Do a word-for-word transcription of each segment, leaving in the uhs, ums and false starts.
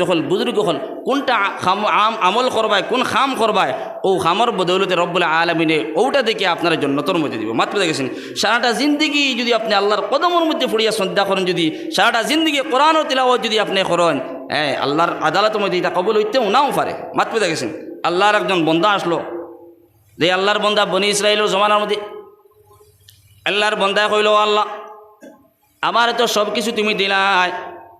অকল, বুজুর্গ অকল, কুনটা আ-, খাম-, আম-, আমল করবায়, কুন খাম করবায়, অউ খামর বদৌলতে রব্বুল আলামিনে অউটা দেখি আপনারে জন্নতর মধ্যে দিবো। মাত বুঝা গেছেনি? সারাটা জিন্দেগি যুদি আপনে আল্লার কদমর মধ্যে পড়িয়া সজদা করইন, যুদি সারাটা জিন্দেগি কোরআনর তিলাওয়াত যুদি আপনে করইন, হ্যাঁ, আল্লার আদালতর মধ্যে ইটা কবুল অইতেও নাও পারে। মাত বুঝা গেছেনি? আল্লার একজন বন্দা আছলো, যে আল্লার বন্দা বনি ইসরাইলর জমানার মধ্যে আল্লার বন্দায় কইলো, "ও আল্লা, আমারে তো সব কিছু তুমি দিলায়,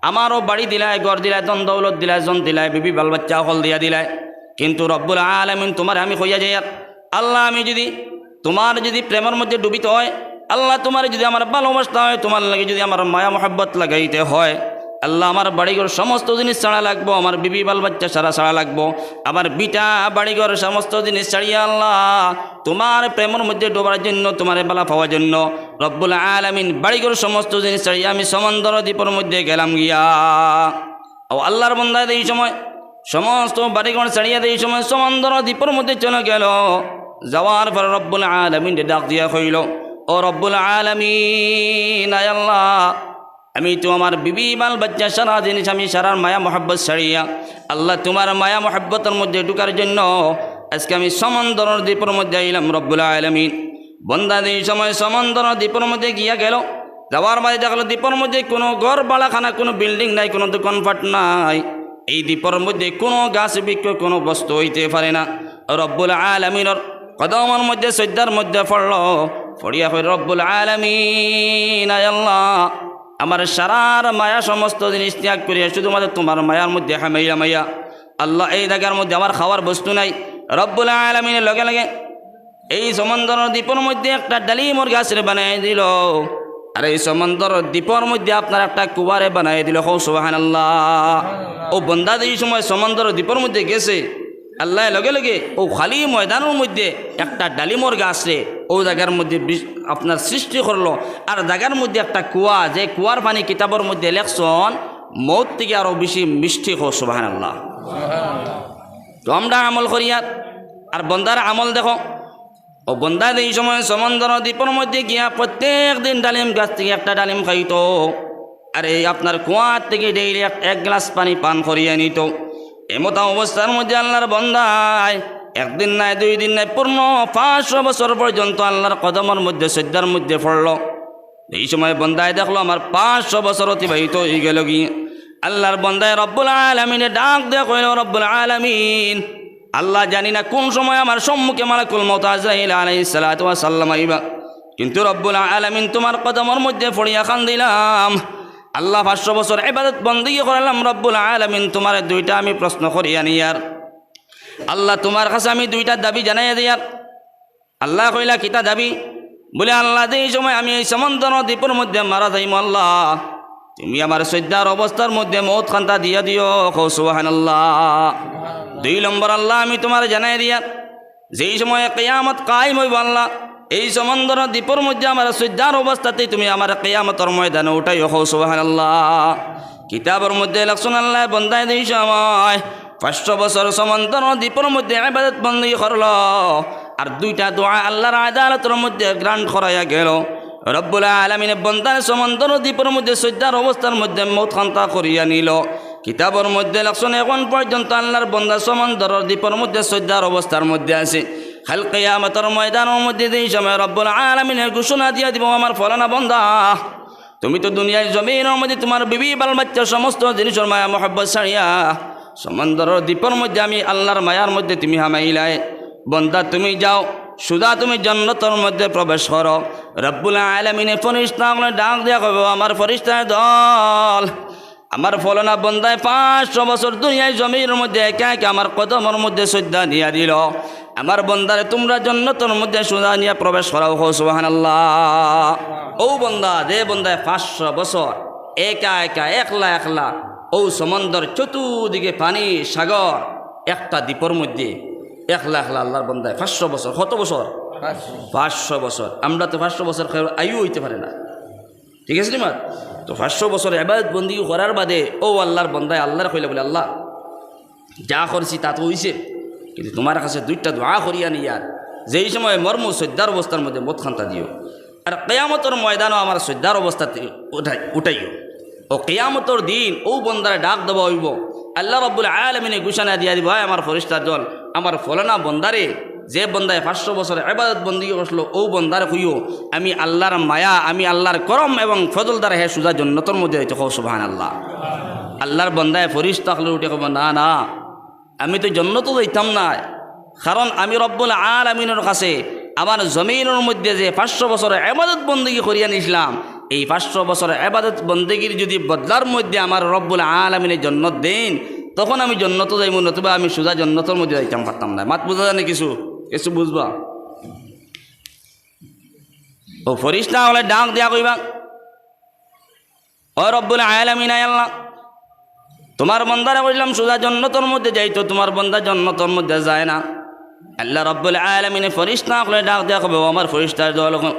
আমারও বাড়ি দিলায়, ঘর দিলায়, ধন দৌলত দিলায়, জন দিলায়, বিবি বাল বাচ্চা অকল দিয়া দিলায়, কিন্তু রব্বুল আলামিন তুমারে আমি কইয়া যাইয়ার, আল্লা, আমি যুদি তুমার যুদি প্রেমর মধ্যে ডুবিতে অয়, আল্লা, তুমারে যুদি আমার ভালোবাসতে অয়, তুমার লাগি যুদি আমার মায়া মহব্বত লাগাইতে অয়, আল্লা, আমার বাড়িঘর সমস্ত জিনিস ছাড়া লাগবো, আমার বিবি বাল বাচ্চা সারা ছাড়া লাগবো, আমার ভিটা বাড়িঘর সমস্ত জিনিস ছাড়িয়া আল্লা, তুমার প্রেমর মধ্যে ডুবার জন্য, তুমারে ভালা পাওয়ার জন্য রব্বুল আলামিন বাড়িঘর সমস্ত জিনিস ছাড়িয়া আমি সমুন্দর দ্বীপর মধ্যে গেলাম গিয়া।" অউ আল্লার বন্দায় দেই সময় সমস্ত বাড়িঘর ছাড়িয়া দেই সময় সমুন্দর দ্বীপর মধ্যে চলে গেলো। যাওয়ার পর রব্বুল আলামিনরে ডাক দিয়া কইলো, "ও রব্বুল আলামিন, আয় আল্লা, আমি তো আমার বিবি বাল বাচ্চা সারা জিনিস আমি সারার মায়া মহব্বত ছাড়িয়া আল্লা তুমার মায়া মহব্বতর মধ্যে ঢুকার জন্য আজকে আমি সমুন্দর দ্বীপর মধ্যে আইলাম রব্বুল আলামিন।" বন্দা দেই সময় সমুন্দর দ্বীপর মধ্যে গিয়া গেলো, যাওয়ার বাদে দেখলো দ্বীপর মধ্যে কুনু ঘর বাড়াখানা, কুনু building নাই, কুনু দোকানপাট নাই। এই দ্বীপর মধ্যে কুনু গাছ বৃক্ষ কুনু বস্তু অইতে পারে না। রব্বুল আলামিনর কদমর মধ্যে সজদার মধ্যে পড়লো, পড়িয়া কয়, "রব্বুল আলামিন, আয় আল্লা, আমার সারার মায়া সমস্ত জিনিস ত্যাগ করিয়া শুধুমাত্র তুমার মায়ার মধ্যে হামাইয়া মাইয়া, আল্লা, এই জাগার মধ্যে আমার খাওয়ার বস্তু নাই।" রব্বুল আলামিনে লগে লগে এই সমুন্দর দ্বীপর মধ্যে একটা ডালিমর গাছরে বানাই দিলো, আর এই সমুন্দর দ্বীপর মধ্যে আপনার একটা কুয়ারে বানাই দিলো। কও সুবহানাল্লাহ। অউ বন্দা যেই সময় সমুন্দর দ্বীপর মধ্যে গেছে, আল্লায় লগে লগে অউ খালি ময়দানর মধ্যে একটা ডালিমর গাছরে অউ জাগার মধ্যে বি-, আপনার সৃষ্টি করলো, আর জাগার মধ্যে একটা কুয়া, যে কুয়ার পানি কিতাবর মধ্যে লেখছন মধু থাকি আরো বেশি মিষ্টি। কও সুবহানাল্লাহ। তো আমরা আমল করিয়ার, আর বন্দার আমল দেখো। অউ বন্দা যেই সময় সমুন্দর দ্বীপর মধ্যে গিয়া প্রত্যেক দিন ডালিম গাছ থাকি একটা ডালিম খাইতো, আর এই আপনার কুয়ার থাকি daily এক, এক গ্লাস পানি পান করিয়া নিতো। এমতা অবস্থার মধ্যে আল্লার বন্দায় একদিন নায়, দুই দিন নায়, পূর্ণ পাঁচশো বছর পর্যন্ত আল্লার কদমর মধ্যে সজদার মধ্যে পড়লো। এই সময় বন্দায় দেখলো আমার পাঁচশো বছর অতিবাহিত অইগেলো গি। আল্লার বন্দায় রব্বুল আলামিনে ডাক দিয়া কইলো, "রব্বুল আলামিন, আল্লা, জানি না কুন সময় আমার সম্মুখে মালাকুল মউত আজরাইল আলাইহিস সালাতু ওয়াস সালাম আইবা, কিন্তু রব্বুল আলামিন তুমার কদমর মধ্যে পড়িয়া কান্দিলাম। আল্লা, পাঁচশো বছর ইবাদত বন্দেগি করলাম, রব্বুল আলামিন তুমারে দুইটা আমি প্রশ্ন করিয়া নিয়ার। আল্লা, তুমার কাছে আমি দুইটা দাবি জানাইয়া দিয়ার।" আল্লায় কইলা, "কিতা দাবি?" বুলে, "আল্লা, যেই সময় আমি এই সমুন্দর দ্বীপর মধ্যে মারা যাইমু আল্লা, তুমি আমারে সজদার অবস্থার মধ্যে মউত খান্তা দিয়া দিও।" কও সুবহানাল্লাহ। দুই নম্বর, আল্লা, আমি তুমারে জানাই দিয়ার, যেই সময় কিয়ামত কায়েম অইবো আল্লা, এই সমুন্দর দ্বীপর মধ্যে আমারে সজদার অবস্থাতেই তুমি আমারে কিয়ামতর ময়দানো উঠাইও। কও সুবহানাল্লাহ। কিতাবর মধ্যে লেখছন আল্লায় বন্দায় যেই সময় পাঁচশো বছর সমুন্দর দ্বীপর মধ্যে ইবাদত বন্দেগি করলো, আর দুইটা দোয়া আল্লার আদালতর মধ্যে grant করাইয়া গেলো। রব্বুল আলামিনে বন্দারে সমুন্দর দ্বীপর মধ্যে সজদার অবস্থার মধ্যে মউত খান্তা করিয়া নিলো। কিতাবর মধ্যে লেখছন অখন পর্যন্ত আল্লার বন্দা সমুন্দর দ্বীপর মধ্যে সজদার অবস্থার মধ্যে আছে। কাইল কিয়ামতর ময়দানর মধ্যে যেই সময় রব্বুল আলামিনে ঘোষণা দিয়া দিবো, "আমার ফলানা বন্দা, তুমি তো দুনিয়ার জমিনর মধ্যে তুমার বিবি বাল বাচ্চা সমস্ত জিনিসর মায়া মহব্বত ছাড়িয়া সমুন্দর দ্বীপর মধ্যে আমি আল্লার মায়ার মধ্যে তুমি হামাইলায়। বন্দা, তুমি যাও, সুজা তুমি জন্নতর মধ্যে প্রবেশ করো।" রব্বুল আলামিনে ফিরিস্তা অকলরে ডাক দিয়া কইবো, "আমার ফিরিস্তার দল, আমার ফলানা বন্দায় পাঁচশো বছর দুনিয়ার জমিনর মধ্যে একা একা আমার কদমর মধ্যে সজদা দিয়া দিলো। আমার বন্দারে তুমরা জন্নতর মধ্যে সুজা নিয়া প্রবেশ করাও।" কও সুবহানাল্লাহ। অউ বন্দা, যে বন্দায় পাঁচশো বছর একা একা, একলা একলা, অউ সমুন্দর চতুর্দিকে পানি, সাগর, একটা দ্বীপর মধ্যে একলা একলা আল্লার বন্দায় পাঁচশো বছর, কত বছর? পাঁচশো। পাঁচশো বছর। আমরা তো পাঁচশো বছর কেউর আয়ু অইতে পারে না। ঠিক আছে নি মাত? তো পাঁচশো বছর ইবাদত বন্দেগি করার বাদে অউ আল্লার বন্দায় আল্লারে কইলা বুলে, "আল্লা, যা করছি তা তো অইছে, কিন্তু তুমার কাছে দুইটা দোয়া করিয়া নিয়ার, যেই সময় মরমু সজদার অবস্থার মধ্যে মউত খান্তা দিও, আর কিয়ামতর ময়দানো আমার সজদার অবস্থাতে উঠাই-, উঠাইও।" অউ কিয়ামতর দিন অউ বন্দারে ডাক দেওয়া অইবো, আল্লাহ রাব্বুল আলামিনে ঘোষণা দিয়া দিবা, "আয় আমার ফেরেশতার দল, আমার ফলানা বন্দারে, যে বন্দায় পাঁচশো বছর ইবাদত বন্দেগি করছিল, অউ বন্দারে কইও, আমি আল্লাহর মায়া, আমি আল্লাহর করম এবং ফজল দ্বারা হে সুজা জন্নতর মধ্যে যাইতো।" কও সুবহানাল্লাহ। আল্লাহর বন্দায় ফেরেশতা অকলরে উঠে কইবা, "না, না, আমি তো জন্নতো যাইতাম নায়, কারণ আমি রব্বুল আলামিনর কাছে আমার জমিনর মধ্যে যে পাঁচশো বছর ইবাদত বন্দেগি করিয়া নিছলাম, এই পাঁচশো বছর ইবাদত বন্দেগির যদি বদলার মধ্যে আমার রব্বুল আলামিনে জন্নত দেইন, তখন আমি জন্নতো যাইমু, নতুবা আমি সুজা জন্নতর মধ্যে যাইতাম পারতাম নায়।" মাত বুঝা যায় নি কিছু? কিছু বুঝবা? অউ ফেরেশতা অকলে ডাক দিয়া কইবা, "ও রব্বুল আলামিন, আয় আল্লাহ, তুমার বন্দারে কইলাম সুজা জন্নতর মধ্যে যাইতো, তুমার বন্দা জন্নতর মধ্যে যায় না।" আল্লাহ রব্বুল আলামিনে ফেরেশতা অকলরে ডাক দিয়া কইবা, "ও আমার ফেরেশতার দল অকল,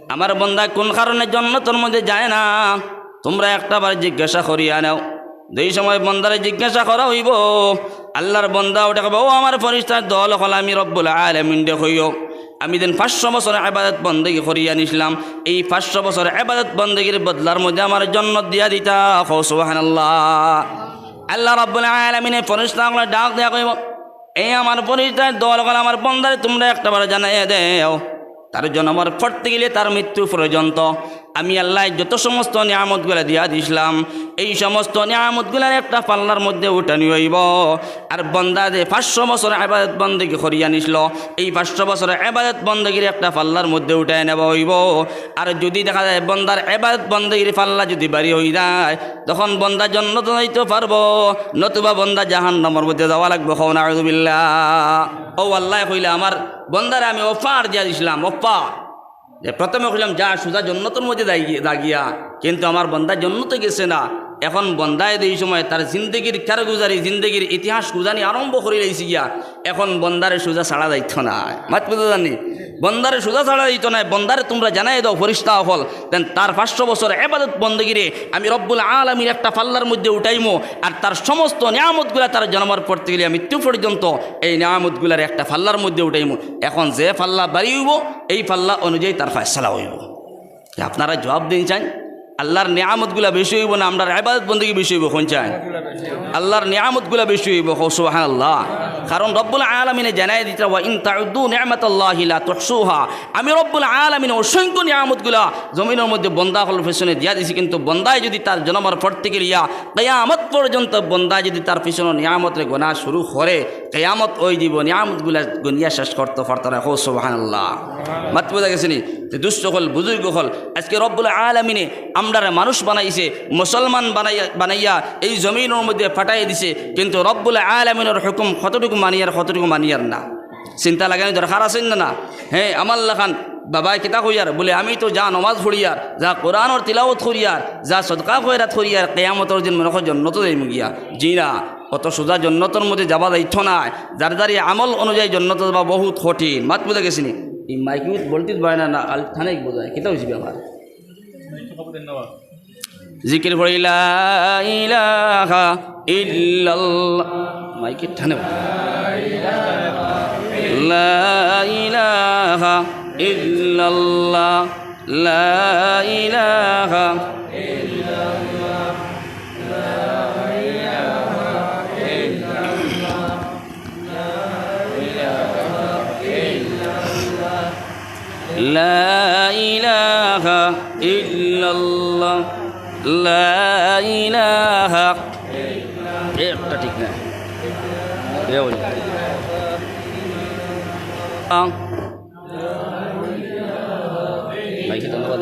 আমার বন্দা কুন কারণে জন্নতর মধ্যে যায় না, তুমরা একটাবার জিজ্ঞাসা করিয়া নেও।" যেই সময় বন্দারে জিজ্ঞাসা করা অইবো, আল্লাহর বন্দা উঠে কইবা, "ও আমার ফেরেশতার দল অকল, আমি রব্বুল আলামিনরে কইও, আমি যেন পাঁচশো বছর ইবাদত বন্দেগি করিয়া নিছলাম, এই পাঁচশো বছর ইবাদত বন্দেগির বদলার মধ্যে আমারে জন্নত দিয়া দিতা।" কও সুবহানাল্লাহ। আল্লাহ রাব্বুল আলামিনে ফেরেশতা অকলরে ডাক দিয়া কইবা, "এ আমার ফেরেশতার দল অকল, আমার বন্দারে তুমরা একটাবার জানাইয়া দেও, তার জনমর পর থাকি লইয়া তার মৃত্যু পর্যন্ত আমি আল্লায় যত সমস্ত নিয়ামতগুলা দিয়া দিছলাম, এই সমস্ত নিয়ামতগুলারে একটা পাল্লার মধ্যে উঠানি অইবো। আর বন্দা যে পাঁচশো বছর ইবাদত বন্দেগি করিয়া নিছলো, এই পাঁচশো বছর ইবাদত বন্দেগিরে একটা পাল্লার মধ্যে উঠাই নেওয়া অইবো। আর যদি দেখা যায় বন্দার ইবাদত বন্দেগির পাল্লা যদি ভারি অই যায়, তখন বন্দা জন্নতো যাইতো পারবো, নতুবা বন্দা জাহান্নামর মধ্যে যাওয়া লাগবো।" কও নাউজুবিল্লাহ। অউ আল্লায় কইলা, "আমার বন্দারে আমি offer দিয়া দিছলাম, offer।" যে প্রথমে কইলাম, "যা, সুজা জন্নতর মধ্যে যাই গি-, যা গিয়া।" কিন্তু আমার বন্দা জন্নতো গেছে না। এখন বন্দায় যেই সময় তার জিন্দেগির কারগুজারি, জিন্দেগির ইতিহাস খুজানি আরম্ভ করিলাইছে গিয়া, এখন বন্দারে সুজা ছাড়া যাইতো নায়। মাত বুঝা যায় নি? বন্দারে সুজা ছাড়া যাইতো নায়। বন্দারে তুমরা জানাই দেও, ফেরেশতা অকল, যেন তার পাঁচশো বছর ইবাদত বন্দেগিরে আমি রব্বুল আলামিন একটা পাল্লার মধ্যে উঠাইমু, আর তার সমস্ত নিয়ামতগুলা তার জনমর পর থাকি লইয়া মৃত্যু পর্যন্ত এই নিয়ামতগুলারে একটা পাল্লার মধ্যে উঠাইমু। এখন যে পাল্লা ভারি অইবো, এই পাল্লা অনুযায়ী তার ফয়সালা অইবো। আপনারা জবাব দিন চাইন, আল্লাহর নিয়ামতগুলা বেশি অইবো না আমরার ইবাদত বন্দেগি বেশি অইবো? কইন চাইন, আল্লাহর নিয়ামতগুলা বেশি অইবো। কও সুবহানাল্লাহ। কারণ রব্বুল আলামিনে জানাই দিতরা, "ওয়া ইন তাউদ্দু নি'মাতাল্লাহি লা তুহসুহা।" আমি রব্বুল আলামিনে অসংখ্য নিয়ামতগুলা জমিনর মধ্যে বন্দা অকলর পিছনে দিয়া দিছি, কিন্তু বন্দায় যদি তার জনমর পর থাকি লইয়া কিয়ামত পর্যন্ত বন্দায় যদি তার পিছনর নিয়ামতরে গনা শুরু করে, কিয়ামত অই দিবো, নিয়ামতগুলা গনিয়া শেষ করতো পারতো নায়। কও সুবহানাল্লাহ। মাত বুঝা গেছে নি? তে দুস্ত অকল, বুজুর্গ অকল, আজকে রব্বুল আলামিনে আমরারে মানুষ বানাইছে, মুসলমান বানাইয়া, বানাইয়া এই জমিনর মধ্যে পাঠাই দিছে, কিন্তু রব্বুল আলামিনর হুকুম কতটুকু মানিয়ার, কতটুকু মানিয়ার না, চিন্তা লাগানি দরকার আছে না? না, হে, আমার লাখান বাবায় কিতা কইয়ার, বুলে, "আমি তো যা নমাজ পড়িয়ার, যা কোরআনর তিলাওয়াত করিয়ার, যা সদকা খয়রাত করিয়ার, কিয়ামতর দিন মনে কয় জন্নতো যাইমু গিয়া।" জি না, অত সুজা জন্নতর মধ্যে যাওয়া যাইতো নায়। যার যার এই আমল অনুযায়ী জন্নতো যাওয়া বহুত কঠিন। মাত বুঝা গেছে নি? এই মাইকে ভোল্টেজ বাড়ে না, না, আল-, থানে কি বোঝায়? কিতা অইছে ব্যাপার? জিকির পড়ি, লা ইলাহা ইল্লাল্লাহ। মাইকে টানে। লা ইলাহা ইল্লাল্লাহ। লা ইলাহা লা ইলাহা ইল্লাল্লাহ, লা ইলাহা। এ একটা ঠিক না। এ ওই। আং। মাইকে ধন্যবাদ।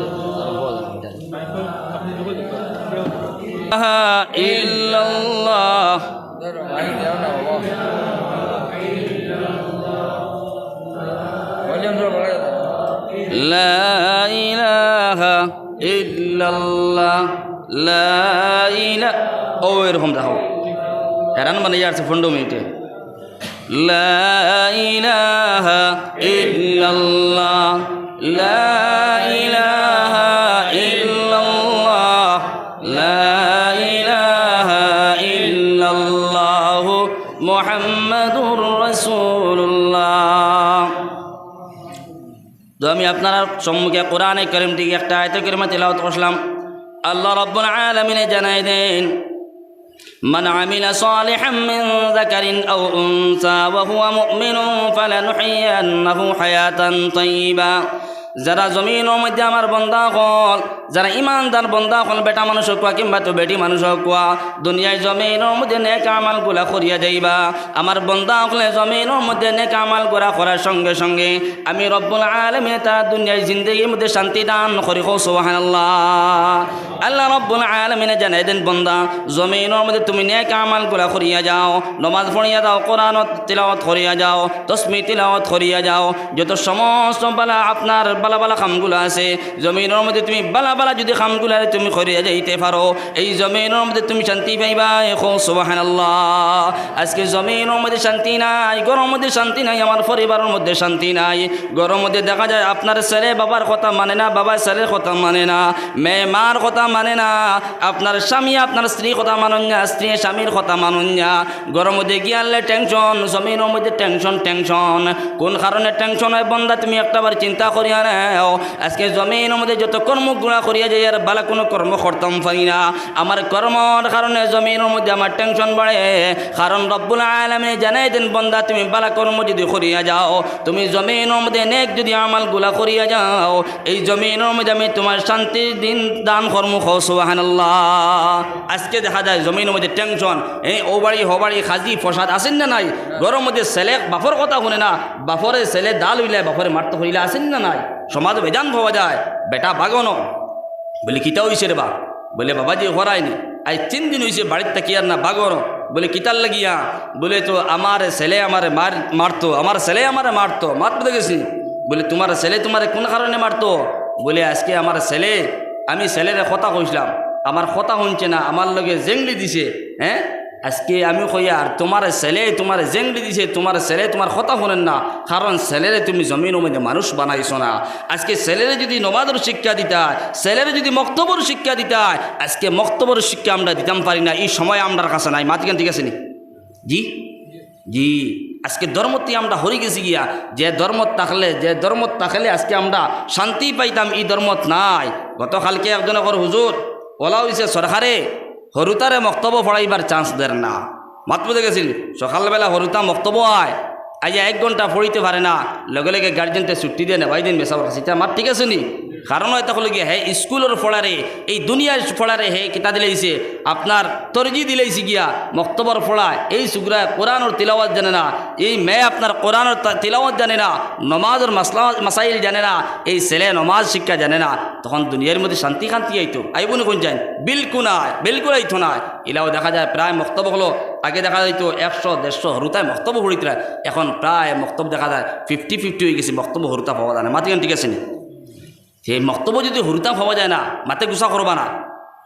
ইলাহা ইল্লাল্লাহ। লা ইলাহা ইল্লাল্লাহ, লা ইলা-, ও, এরকম দেখো। হেরান মানে ইয়ার সে পনেরো মিনিটে। লা ইলাহা ইল্লাল্লাহ, লা ইলাহা ইল্লাল্লাহ, লা ইলাহা ইল্লাল্লাহু মুহাম্মাদুর রাসূলুল্লাহ। তো আমি আপনারার সম্মুখে কোরআনে কারীম থাকি একটা আয়াতে কারিমা তিলাওয়াত করলাম। আল্লাহ রাব্বুল আলামিনে জানাই দেন, من عمل صالحا من ذكر أو أنثى وهو مؤمن فلنحيينه حياة طيبة. যারা জমিনর মধ্যে আমার বন্দা অকল, যারা ইমানদার বন্দা অকল, বেটা মানুষ অউক্কা কিংবা তো বেটি মানুষ অউক্কা, দুনিয়ার জমিনর মধ্যে নেক আমলগুলা করিয়া যাইবা। আমার বন্দা অকলে জমিনর মধ্যে নেক আমলগুলা করার সঙ্গে সঙ্গে আমি রব্বুল আলামিনে তার দুনিয়ার জিন্দেগির মধ্যে শান্তি দান করি। কও সুবহানাল্লাহ। আল্লাহ রব্বুল আলামিনে জানাই দেন, বন্দা, জমিনর মধ্যে তুমি নেক আমলগুলা করিয়া যাও, নমাজ পড়িয়া যাও, কোরআন তিলাওয়াত করিয়া যাও, তসবিহ তিলাওয়াত করিয়া যাও, যত সমস্ত বালা আপনার বালা বালা কামগুলা আছে, জমিনর মধ্যে তুমি বালা বালা যদি কামগুলারে তুমি করিয়া যাইতে পারো, এই জমিনর মধ্যে তুমি শান্তি পাইবায়। কও সুবহানাল্লাহ। আজকে জমিনর মধ্যে শান্তি নাই, ঘরর মধ্যে শান্তি নাই, আমার পরিবারর মধ্যে শান্তি নাই। ঘরর মধ্যে দেখা যায় আপনার ছেলে বাবার কথা মানে না, বাবায় ছেলের কথা মানে না, মেয়ে মার কথা মানে না, আপনার স্বামী আপনার স্ত্রীর কথা মানইন না, স্ত্রী স্বামীর কথা মানইন না। ঘরর মধ্যে গিয়ালে টেনশন, জমিনর মধ্যে টেনশন, টেনশন। কোন কারণে টেনশন অয় বন্দা, তুমি একটাবার চিন্তা করিয়া নেও। আজকে জমিনর মধ্যে যত কর্মগুলা করিয়া যাই, আর বালা কোনো কর্ম করতাম পারি না। আমার কর্মর কারণে জমিনর মধ্যে আমার টেনশন বাড়ে। কারণ রব্বুল আলামিনে জানাই দেন, বন্দা, তুমি বালা কর্ম যদি করিয়া যাও, তুমি জমিনর মধ্যে নেক যদি আমলগুলা করিয়া যাও, এই জমিনর মধ্যে আমি তোমার শান্তির দিন দান করমু। কও সুবহানাল্লাহ। আজকে দেখা যায় জমিনর মধ্যে টেনশন, এই ও বাড়ি, হ বাড়ি, খাজি, ফসাদ আছেন না নাই? ঘরর মধ্যে ছেলে বাপর কথা হুনে না, বাপরে ছেলে দাল অইলে বাপরে মারতো করিলে আছেন না নাই? সমাজো বেজান পাওয়া যায়, বেটা বাগনো। বলে, "কিতা অইছে রে বা?" বলে, "বাবাজি, হরাইনি, আইজ তিন দিন অইছে বাড়িত থাকিয়ার না, বাগনো।" বলে, "কিতার লাগিয়া?" বলে, "তো আমার ছেলে আমারে মার-, মারতো, আমার ছেলে আমারে মারতো, মাত বুঝে গেছি।" বলে, "তোমার ছেলে তোমারে কোন কারণে মারতো?" বলে, "আজকে আমার ছেলে, আমি ছেলেরে কথা কইছিলাম, আমার কথা হুনছে না, আমার লগে জেংলি দিছে, হ্যাঁ?" আজকে আমি কইয়ার, তোমার ছেলে তোমারে জেংলি দিছে, তোমার ছেলে তোমার কথা হুনের না, কারণ ছেলেরে তুমি জমিনর মধ্যে মানুষ বানাইছো না। আজকে ছেলেরে যদি নমাজর শিক্ষা দিতায়, ছেলেরে যদি মক্তবর শিক্ষা দিতায়, আজকে মক্তবর শিক্ষা আমরা দিতাম পারি না, ই সময় আমরার কাছে নাই। মাত ইখান ঠিক আছে নি? জি, জি। আজকে ধর্মত্তি আমরা হরি গেছি গিয়া, যে ধর্মত থাকলে, যে ধর্মত থাকলে আজকে আমরা শান্তি পাইতাম, ই ধর্মত নাই। গতকালকে একজনে কর, "হুজুর, অলা অইছে সরকারে হুরুতারে মক্তবো পড়াইবার chance দের না।" মাত বুঝে গেছিল, সকালবেলা হুরুতা মক্তবো আয়, আইয়া এক ঘন্টা পড়িতে পারে না, লগে লগে গার্জেনতে ছুটি দিয়া নেবাই দেইন মেসাবর কাছে। ইতা মাত ঠিক আছে নি? কারণ অইতা অইলো গিয়া, হে স্কুলর পড়ারে, এই দুনিয়ার পড়ারে হে কিতা দিলাইছে, আপনার তরজি দিলাইছে গিয়া মক্তবর পড়ায়। এই সুগ্রায় কোরআনর তিলাওয়াত জানে না, এই মেয়ে আপনার কোরআনর তা-, তিলাওয়াত জানে না, নমাজর মাসলা-, মাসাইল জানে না, এই ছেলে নমাজ শিক্ষা জানে না, তখন দুনিয়ার মধ্যে শান্তি কান্তি আইতো? আইবো নি কইন চাইন? বিলকুল নায়, বিলকুল আইতো নায়। ইলাও দেখা যায় প্রায় মক্তব অকলো, আগে দেখা যাইতো একশো, দেড়শো হুরুতায় মক্তবো পড়িতরা, এখন প্রায় মক্তব দেখা যায় fifty fifty অই গেছে, মক্তবো হুরুতা পাওয়া যায় না। মাত ইখান ঠিক আছে নি? হে মক্তবো যদি হুরুতা পাওয়া যায় না, মাতে গুসা করবা না।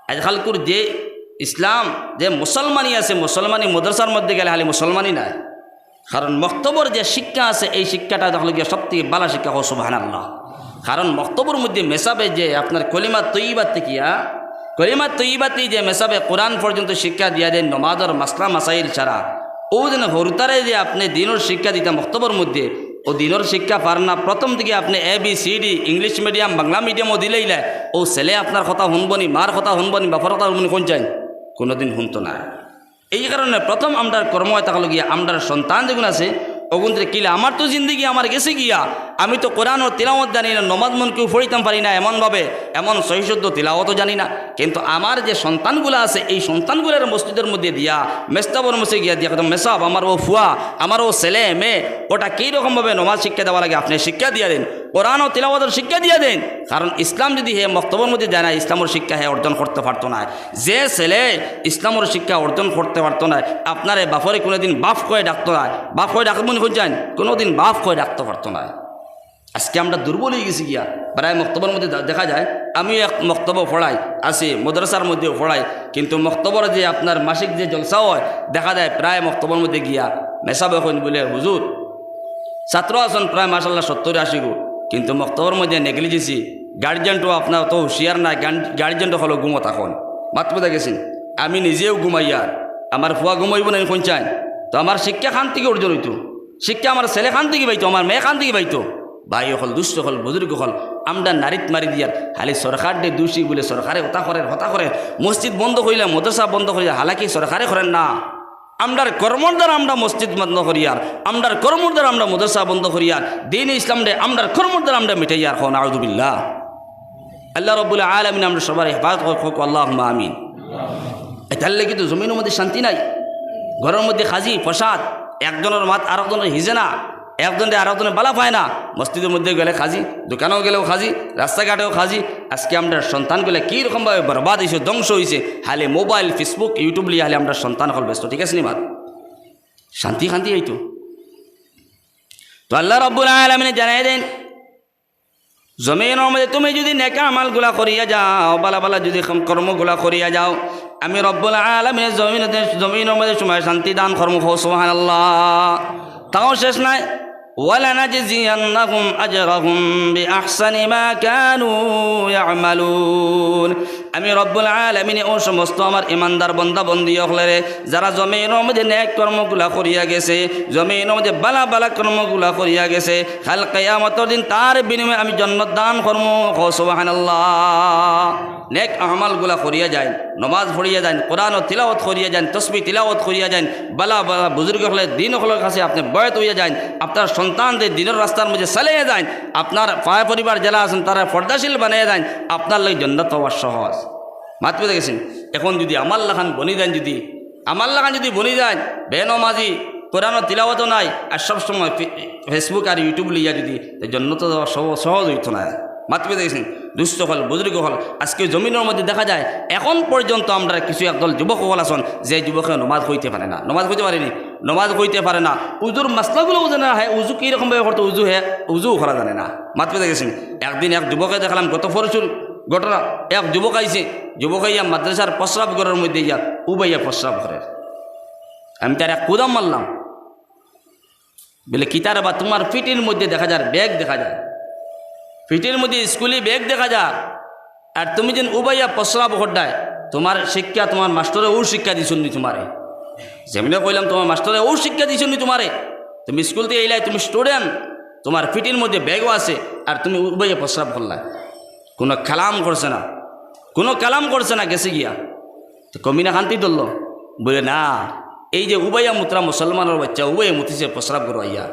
আজকালকুর যে ইসলাম, যে মুসলমানি আছে, মুসলমানি মাদ্রাসার মধ্যে গেলে খালি মুসলমানি নায়। কারণ মক্তবর যে শিক্ষা আছে, এই শিক্ষাটা অইলো গিয়া সব থাকি ভালা শিক্ষা। কও সুবহানাল্লাহ। কারণ মক্তবর মধ্যে মেসাবে যে আপনার কলিমা তৈয়বা থাকিয়া, কলিমা তৈয়বাতেই যে মেসাবে কোরআন পর্যন্ত শিক্ষা দিয়া দেইন, নমাজর মাসলা মাসাইল ছাড়া, অউ যেন হুরুতারে যে আপনে দিনর শিক্ষা দিতা মক্তবর মধ্যে, অউ দিনর শিক্ষা পার না, প্রথম থাকি আপনে A B C D, English medium, Bangla medium-ও দিলাইলা, অউ ছেলে আপনার কথা হুনবো নি, মার কথা হুনবো নি, বাপর কথা হুনবো নি, কইন চাইন? কুনুদিন হুনতো না। এই কারণে প্রথম আমরার কর্ম অইতা অইলো গিয়া, আমরার সন্তান যেগুন আছে, অগুনতরে কিলা, আমার তো জিন্দেগি আমার গেছে গিয়া, আমি তো কোরআনর তিলাওয়াত জানি না, নমাজ মন কেউ পড়িতাম পারি না এমনভাবে, এমন সহি শুদ্ধ তিলাওয়াতও জানি না। কিন্তু আমার যে সন্তানগুলা আছে, এই সন্তানগুলারে মসজিদর মধ্যে দিয়া, মেসাবর মসজিদে গিয়া দিয়া, একদম মেসাব, আমার অউ ফুয়া, আমার অউ ছেলে, মেয়ে, অটা কি রকমভাবে নমাজ শিক্ষা দেওয়া লাগে, আপনে শিক্ষা দিয়া দেইন, কোরআনর তিলাওয়াতর শিক্ষা দিয়া দেইন। কারণ ইসলাম যদি হে মক্তবর মধ্যে যায় না, ইসলামর শিক্ষা হে অর্জন করতে পারতো না। যে ছেলে ইসলামর শিক্ষা অর্জন করতে পারতো না, আপনারে বাপরে কুনুদিন বাপ কয়ে ডাকতো না। বাপ কয়ে ডাকবো নি কইন চাইন? কুনুদিন বাপ কয়ে ডাকতে পারতো না। আজকে আমরা দুর্বল অই গেছি গিয়া। প্রায় মক্তবর মধ্যে দে-, দেখা যায়, আমিও এক মক্তবো পড়াই, আছি, মাদ্রাসার মধ্যেও পড়াই, কিন্তু মক্তবর যে আপনার মাসিক যে জলসা অয়, দেখা যায় প্রায় মক্তবর মধ্যে গিয়া মেসাবে কইন বলে, "হুজুর, ছাত্র আছইন প্রায় মাশাআল্লাহ সত্তর আশি গো, কিন্তু মক্তবর মধ্যে negligence, গার্জিয়ানও আপনার অত হুঁশিয়ার নায়, গান-, গার্জিয়ান অকল ঘুমো থাকইন।" মাত বুঝা গেছে নি? আমি নিজেও ঘুমাইয়ার, আমার ফুয়া ঘুমাইবো না, আমি কইন চাইন? তো আমার শিক্ষা কান থাকি অর্জন অইতো? শিক্ষা আমার ছেলে কান থাকি পাইতো, আমার মেয়ে কান থাকি পাইতো? ভাই অকল, দুস্ত অকল, বুজুর্গ অকল, আমরা নাড়িত মারি দিয়ার, খালি সরকাররে দুষি বুলে সরকারে হতা করের, হতা করের, মসজিদ বন্ধ করিলা, মাদ্রাসা বন্ধ করিলা, হালাকি সরকারে করের না। আমরার কর্মর দ্বারা আমরা মসজিদ বন্ধ করিয়ার, আমরার কর্মর দ্বারা আমরা মাদ্রাসা বন্ধ করিয়ার, দ্বীন ইসলামরে আমরার কর্মর দ্বারা আমরা মিটাইয়ার। কও নাউজুবিল্লাহ। আল্লাহ রাব্বুল আলামিন আমরা সবার হেফাজত করউক, আল্লাহুম্মা আমিন। এটার লাগি তো জমিনর মধ্যে শান্তি নাই, ঘরর মধ্যে কাজি ফসাদ, একজনর মাত আরকজনর হিজে না, একজনরে আরকজনে বালা পায় না, মসজিদর মধ্যে গেলে কাজি, দোকানো গেলেও কাজি, রাস্তাঘাটেও কাজি। আজকে আমরার সন্তানগুলা কি রকমভাবে বরবাদ অইছে, ধ্বংস অইছে, খালি মোবাইল, Facebook, YouTube লইয়া খালি আমরার সন্তান অকল ব্যস্ত, ঠিক আছে নি মাত? শান্তি শান্তি অইতো। তো আল্লাহ রাব্বুল আলামিনে জানাই দেন, জমিনর মধ্যে তুমি যুদি নেক আমলগুলা করিয়া যাও, বালা বালা যুদি কম-, কর্মগুলা করিয়া যাও, আমি রব্বুল আলামিনে জমিনতে, জমিনর মধ্যে তুমারে শান্তি দান করমু। কও সুবহানাল্লাহ। তাও শেষ নাই, ওয়ালানাজজিয়ান্নাহুম আজরাহুম বিআহসানি মা কানু ইয়ামালুন। আমি রব্বুল আলামিনে অউ সমস্ত আমার ইমানদার বন্দা বন্দি অকলরে যারা জমিনর মধ্যে নেক কর্মগুলা করিয়া গেছে, জমিনর মধ্যে বালা বালা কর্মগুলা করিয়া গেছে, কাল কিয়ামতর দিন তার বিনিময়ে আমি জন্নত দান করমু। কও সুবহানাল্লাহ। নেক আমলগুলা করিয়া যাইন, নমাজ পড়িয়া যাইন, কোরআন তিলাওয়াত করিয়া যাইন, তসবিহ তিলাওয়াত করিয়া যাইন, বালা বালা বুজুর্গ অকলে দ্বীন অকলর কাছে আপনে বয়াত অইয়া যাইন, আপনার সন্তানরে দ্বীনর রাস্তার মধ্যে চালাইয়া যাইন, আপনার পায় পরিবার যেরা আছইন তারারে পর্দাশীল বানাইয়া যাইন, আপনার লাগি জন্নত পাওয়া সহজ। মাত বুঝা গেছে নি? এখন যুদি আমার লাখান বনি যাইন, যুদি আমার লাখান যুদি বনি যাইন, বেনমাজি, কোরআনর তিলাওয়াতও নাই, আর সব সময় ফে-, Facebook আর YouTube লইয়া যুদি, তে জন্নত যাওয়া সহ-, সহজ অইতো নায়। মাত বুঝা গেছে নি? দুস্ত অকল, বুজুর্গ অকল, আজকে জমিনর মধ্যে দেখা যায়, এখন পর্যন্ত আমরার কিছু একদল যুবক অকল আছইন, যে যুবকে নমাজ পড়তে পারে না, নমাজ পড়তে পারে নি, নমাজ পড়তে পারে না, উজুর মাসলাগুলাও জানে না, হে উজু কি রকম ভাবে করতো, উজু হে, উজুও করা জানে না। মাত বুঝা গেছে নি? একদিন এক যুবকে দেখলাম, গত পরশুর ঘটনা, এক যুবক আইছে, যুবক আইয়া মাদ্রাসার প্রস্রাব ঘরর মধ্যে গিয়া উবাইয়া প্রস্রাব করের। আমি তারে এক কুদাম মারলাম, বলে, "কিতা রে বা, তুমার পিঠির মধ্যে দেখা যার ব্যাগ দেখা যার, পিঠির মধ্যে স্কুলি ব্যাগ দেখা যার, আর তুমি যেন উবাইয়া প্রস্রাব কররায়, তুমার শিক্ষা তুমার মাস্টরে অউ শিক্ষা দিছইন নি তুমারে?" যেমনে কইলাম, "তুমার মাস্টরে অউ শিক্ষা দিছইন নি তুমারে? তুমি স্কুল থাকি আইলায়, তুমি student, তুমার পিঠির মধ্যে ব্যাগও আছে, আর তুমি উবাইয়া প্রস্রাব করলায়।" কুনু কালাম করছে না, কুনু কালাম করছে না, গেছে গিয়া। তো কমিনা কান্দি ধরলো, বলে, "না, এই যে উবাইয়া মুতরা মুসলমানর বাইচ্চা, উবাইয়া মুতিছে প্রস্রাব ঘরো আইয়া,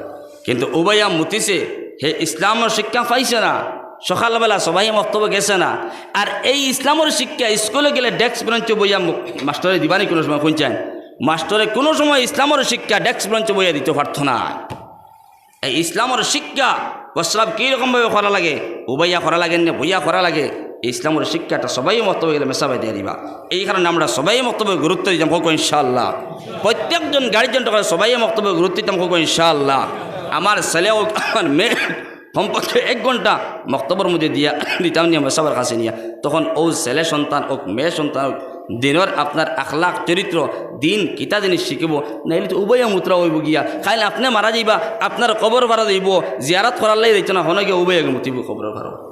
কিন্তু উবাইয়া মুতিছে, হে ইসলামর শিক্ষা পাইছে না, সকালবেলা সবাই মক্তবে গেছে না, আর এই ইসলামর শিক্ষা স্কুলে গেলে ডেস্ক বেঞ্চো বইয়া মু-, মাস্টরে দিবা নি কুনু সময়, কইন চাইন? মাস্টরে কুনু সময় ইসলামর শিক্ষা ডেস্ক বেঞ্চো বইয়া দিতো পারতো না।" এই ইসলামর শিক্ষা, প্রস্রাব কি রকম ভাবে করা লাগে, উবাইয়া করা লাগে নে বইয়া করা লাগে, এই ইসলামর শিক্ষাটা সবাই মক্তবে গেলে মেসাবে দিয়া দিবা। এই কারণে আমরা সবাই মক্তবে গুরুত্ব দিতাম, কউক্কা ইনশাআল্লাহ। প্রত্যেকজন গার্জিয়ান অকলে সবাই মক্তবে গুরুত্ব দিতাম, কউক্কা ইনশাআল্লাহ। আমার ছেলে অউক, আমার মেয়ে, কমপক্ষে এক ঘন্টা মক্তবর মধ্যে দিয়া দিতাম নিয়া, মেসাবর কাছে নিয়া, তখন অউ ছেলে সন্তান অউক, মেয়ে সন্তান অউক, দ্বীনর আপনার আখলাক, চরিত্র, দ্বীন কিতা জিনিস শিখিবো, নাইলে তো উবাইয়া মুতরা অইবো গিয়া। কাইল আপনে মারা যাইবা, আপনার কবর পাড়ো যাইবো, জিয়ারত করার লাগি যাইতো না, হনো গিয়া উবাইয়া মুতিবো কবর পাড়ো।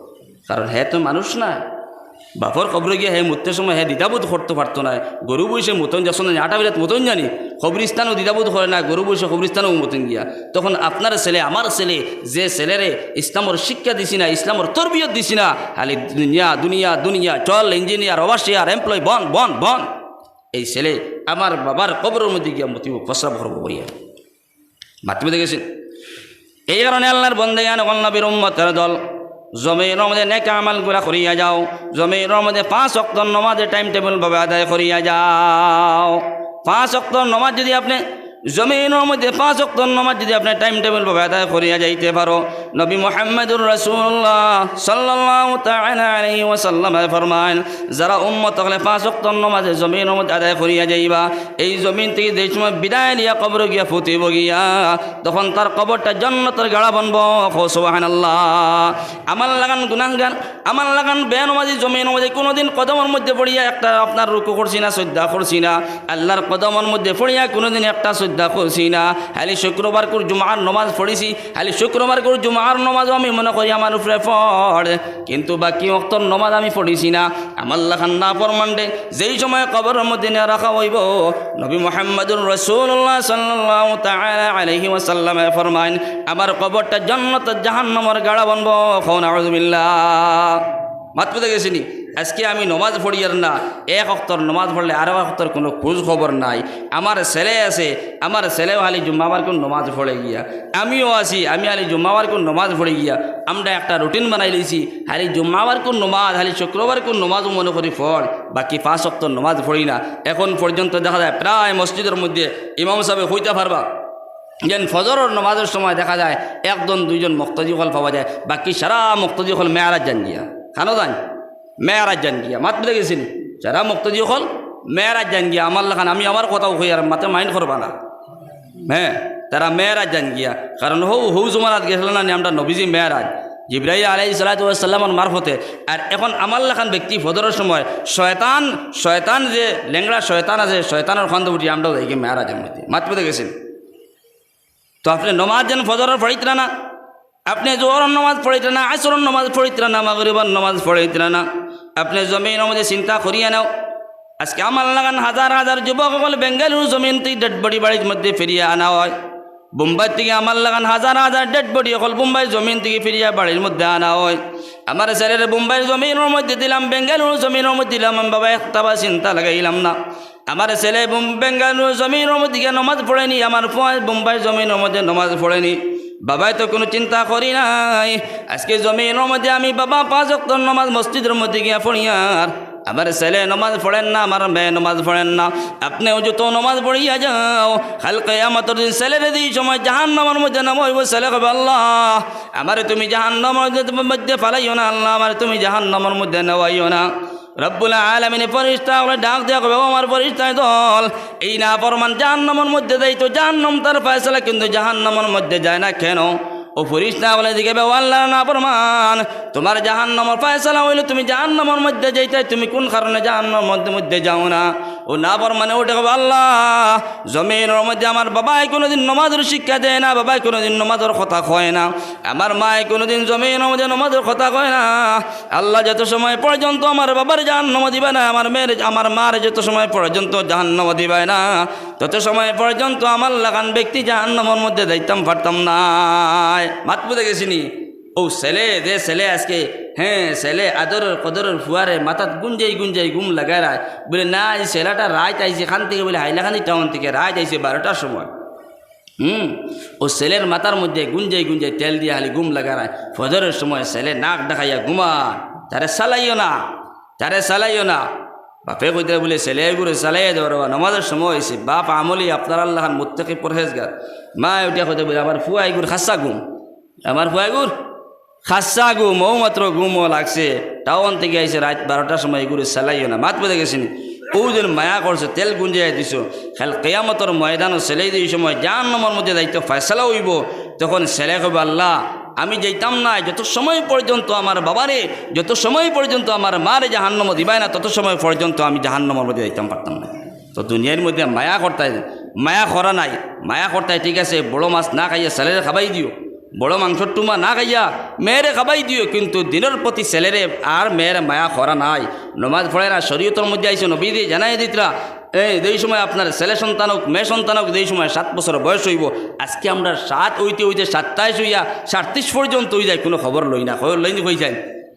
কারণ হে তো মানুষ না। বাপর কবরো গিয়া হে মুততে সময় হে দ্বিধাবোধ করতো পারতো নায়। গরু বইষে মুতইন যাছইন জানি, আটা বিলাত মুতইন জানি, কবরিস্তানও দ্বিধাবোধ করে না, গরু বইষে কবরিস্তানও মুতইন গিয়া। তখন আপনার ছেলে, আমার ছেলে, যে ছেলেরে ইসলামর শিক্ষা দিছি না, ইসলামর তরবিয়ত দিছি না, খালি দুনিয়া, দুনিয়া, দুনিয়া, চল ইঞ্জিনিয়ার, ওভারসিয়ার, এমপ্লয়, বন, বন, বন। এই ছেলে আমার বাবার কবরর মধ্যে গিয়া মুতিবো, প্রস্রাব করবো বইয়া। মাত বুঝা গেছে নি? এই কারণে আল্লার বন্দেগান অকল, নবীর উম্মতর দল, জমিনর মধ্যে নেক আমলগুলা করিয়া যাও, জমিনর মধ্যে পাঁচ ওয়াক্ত নমাজে time table ভাবে আদায় করিয়া যাও। পাঁচ ওয়াক্ত নমাজ যুদি আপনে জমিনর মধ্যে পাঁচ ওয়াক্ত নমাজ যুদি আপনে time table ভাবে আদায় করিয়া যাইতে পারো, নবী মুহাম্মাদুর রাসূলুল্লাহ সাল্লাল্লাহু তাআলা আলাইহি ওয়াসাল্লামে ফরমাইন, যারা উম্মত অকলে পাঁচ ওয়াক্ত নমাজে জমিনর মধ্যে আদায় করিয়া যাইবা, এই জমিন থাকি যে সময় বিদায় নিয়া কবরো গিয়া ফুতিবো গিয়া, তখন তার কবরটা জান্নাতর গাড়া বনবো। কও সুবহানাল্লাহ। আমার লাখান গুনাহগার, আমার লাখান বেনমাজি জমিনর মধ্যে কুনুদিন কদমর মধ্যে পড়িয়া একটা আপনার রুকু করছি না, সজদা করছি না। আল্লার কদমর মধ্যে পড়িয়া কুনুদিন একটা সজদা করছি না। খালি শুক্রবারকুর জুমার নমাজ পড়ছি, খালি শুক্রবারকুর জুমার নমাজও আমি মনে করি আমার উপরে ফরজ, কিন্তু বাকি অক্তর নমাজ আমি পড়ছি না। আমার লাখান নাফরমানরে যেই সময় কবরর মধ্যে নিয়া রাখা অইবো, নবী মুহাম্মাদুর রাসূলুল্লাহ সাল্লাল্লাহু তাআলা আলাইহি ওয়াসাল্লামে ফরমাইন, আমার কবরটা জান্নাত জাহান্নামর গাড়া বনবো। কও নাউজুবিল্লাহ। মাত বুঝা গেছে নি? আজকে আমি নমাজ পড়িয়ার না, এক অক্তর নমাজ পড়লে আরো এক অক্তর কুনু খোঁজ খবর নাই। আমার ছেলে আছে, আমার ছেলেও খালি জুম্মাবারকুর নমাজ পড়ে গিয়া, আমিও আছি, আমি খালি জুম্মাবারকুর নমাজ পড়ে গিয়া। আমরা একটা রুটিন বানাই লইছি, খালি জুম্মাবারকুর নমাজ, খালি শুক্রবারকুর নমাজও মনে করি পড়, বাকি পাঁচ অক্তর নমাজ পড়ি না। এখন পর্যন্ত দেখা যায় প্রায় মসজিদর মধ্যে ইমাম সাবে কইতা পারবা, যেন ফজরর নমাজর সময় দেখা যায় একজন দুইজন মুক্তাদি অকল পাওয়া যায়, বাকি সারা মুক্তাদি অকল মেয়ারাজ যাইন গিয়া। কানো যাইন? মেয়ারাজ যাইন গিয়া। মাত বুঝা গেছে নি? সারা মুক্তাদি অকল মেয়ারাজ যাইন গিয়া। আমার লাখান আমি আমার কথাও কই, আর মাতে মাইন্ড করবা না। হ্যাঁ, তারা মেয়ারাজ যাইন গিয়া। কারণ হউ, হউ জমানাত গেছলা না নি আমরা নবীজি মেয়ারাজ, জিব্রাইল আলাইহিস সালাতু ওয়াস সালামর মারফতে। আর এখন আমার লাখান ব্যক্তি ফজরর সময় শয়তান, শয়তান যে লেংড়া শয়তান আছে, শয়তানর খন্দ উঠি আমরাও যাই গিয়া মেয়ারাজর মধ্যে। মাত বুঝা গেছে নি? তো আপনে নমাজ যেন ফজরর পড়িতরা না, আপনে জোহরর নমাজ পড়িতরা না, আসরর নমাজ পড়িতরা না, মাগরিবর নমাজ পড়িতরা না। আপনে জমিনর মধ্যে চিন্তা করিয়া নেও। আজকে আমার লাখান হাজার হাজার যুবক অকল বেঙ্গালুরু জমিন থাকি ডেড বডি বাড়ির মধ্যে ফিরিয়া আনা অয়। বোম্বাই থাকি আমার লাখান হাজার হাজার ডেড বডি অকল বোম্বাই জমিন থাকি ফিরিয়া বাড়ির মধ্যে আনা অয়। আমার ছেলেরে বোম্বাইর জমিনর মধ্যে দিলাম, বেঙ্গালুরু জমিনর মধ্যে দিলাম, আমি বাবা একটা বার চিন্তা লাগাইলাম না। আমার ছেলে বোম-, বেঙ্গালুরু জমিনর মধ্যে গিয়া নমাজ পড়েনি, আমার ফুয়া বোম্বাই জমিনর মধ্যে নমাজ পড়েনি। বাবায় তো কুনু চিন্তা করি নাই। আজকে জমিনর মধ্যে আমি বাবা পাঁচ ওয়াক্ত নমাজ মসজিদর মধ্যে গিয়া পড়িয়ার, আমার ছেলে নমাজ পড়ের না, আমার মেয়ে নমাজ পড়ের না। আপনেও যত নমাজ পড়িয়া যাও, কাল কিয়ামতর দিন ছেলেরে যেই সময় জাহান্নামর মধ্যে নেওয়া অইবো, ছেলে কইবো, "আল্লাহ, আমারে তুমি জাহান্নামর মধ্যে ফালাইও না, আল্লাহ, আমারে তুমি জাহান্নামর মধ্যে নেওয়াইও না।" রব্বুল আলামিনে ফিরিস্তা অকলরে ডাক দিয়া কইবা, "ও আমার ফিরিস্তা দল, এই নাফরমান জাহান্নামর মধ্যে যাইতো, জাহান্নাম তার ফয়সালা, কিন্তু জাহান্নামর মধ্যে যায় না কেন?" ও ফিরিস্তা অকলে জিগাইবা, "ও আল্লাহর নাফরমান, তুমার জাহান্নামর ফয়সালা অইলো তুমি জাহান্নামর মধ্যে যাইতায়, তুমি কুন কারণে জাহান্নামর মধ্যে, মধ্যে যাও না?" ও নাফরমানে উঠে কইবা, "আল্লাহ, জমিনর মধ্যে আমার বাবায় কুনুদিন নমাজর শিক্ষা দেয় না, বাবায় কুনুদিন নমাজর কথা কয় না, আমার মায় কুনুদিন জমিনর মধ্যে নমাজর কথা কয় না।" আল্লাহ, যত সময় পর্যন্ত আমার বাবারে জাহান্নামো দিবায় না, আমার মেয়েরে, আমার মারে যত সময় পর্যন্ত জাহান্নামো দিবায় না, তত সময় পর্যন্ত আমার লাখান ব্যক্তি জাহান্নামর মধ্যে যাইতাম পারতাম নায়। মাত বুঝা গেছে নি? ও ছেলে, যে ছেলে আজকে, হ্যাঁ, ছেলে আদরর কদরর ফুয়ারে মাথাত গুঞ্জাই গুঞ্জাই ঘুম লাগায় রায়, বলে, "না, এই ছেলেটা রাইত আইছে কান থাকি, বলে, হাইলাকান্দি টাউন থাকি, রাইত আইছে বারোটার সময়।" হুম, ও ছেলের মাথার মধ্যে গুঞ্জাই গুঞ্জাই তেল দিয়া খালি ঘুম লাগারায়। ফজরর সময় ছেলে নাক ডাকাইয়া ঘুমার, "তারে চালাইও না, তারে চালাইও না।" বাপে কইতরা, বলে, "ছেলে এগুরে চালাইয়া দেও রে বা, নমাজর সময় অইছে।" বাপ আমলি আপনারার লাখান মুত্তাকি পরহেজগার। মায় উঠিয়া কইতরা, বলে, "আমার ফুয়া এগুর খাসা ঘুম, আমার ফুয়া এগুর খাসা ঘুম, অউ মাত্র ঘুমো লাগছে, টাউন থাকি আইছে রাইত বারোটার সময়, এগুরে চালাইও না।" মাত বুঝা গেছে নি? অউ যেন মায়া করছো, তেল গুঞ্জাইয়া দিছো, কাল কিয়ামতর ময়দানো ছেলে যেই সময় জাহান্নামর মধ্যে যাইতো ফয়সালা অইবো, তখন ছেলে কইবো, "আল্লাহ, আমি যাইতাম না, যত সময় পর্যন্ত আমার বাবারে, যত সময় পর্যন্ত আমার মারে জাহান্নামো দিবায় না, তত সময় পর্যন্ত আমি জাহান্নামর মধ্যে যাইতাম পারতাম না।" তো দুনিয়ার মধ্যে মায়া করতায়, মায়া করা নাই, মায়া করতায়, ঠিক আছে, বড় মাছ না খাইয়া ছেলেরে খাবাই দিও, বড় মাংসর টুমা না খাইয়া মেয়েরে খাবাই দিও, কিন্তু দিনর প্রতি ছেলেরে আর মেয়েরে মায়া করা নাই। নমাজ পড়ে না, শরীয়তর মধ্যে আইছে, নবীজি জানাই দিতরা, এই যেই সময় আপনার ছেলে সন্তান হোক, মেয়ে সন্তান হোক, যেই সময় সাত বছর বয়স অইবো, আজকে আমরা সাত অইতে অইতে সাতাইশ অইয়া সাতত্রিশ পর্যন্ত অই যায়, কুনু খবর লই না, খবর লই নি কই যায়,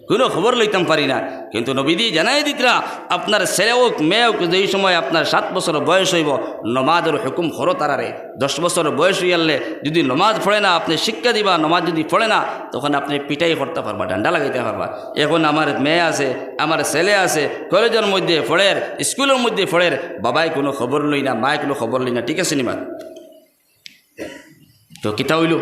কুনু খবর লইতাম পারি না। কিন্তু নবীজি জানাই দিতরা, আপনার ছেলে হোক, মেয়ে হোক, যেই সময় আপনার সাত বছর বয়স অইবো, নমাজর হুকুম করো তারারে। দশ বছর বয়স অইয়ারলে যুদি নমাজ পড়ে না, আপনে শিক্ষা দিবা, নমাজ যুদি পড়ে না, তখন আপনে পিটাই করতা পারবা, ডান্ডা লাগাইতা পারবা। এখন আমার মেয়ে আছে, আমার ছেলে আছে, কলেজর মধ্যে পড়ের, স্কুলর মধ্যে পড়ের, বাবায় কুনু খবর লই না, মায় কুনু খবর লই না, ঠিক আছে নি মা? তো কিতা অইলো?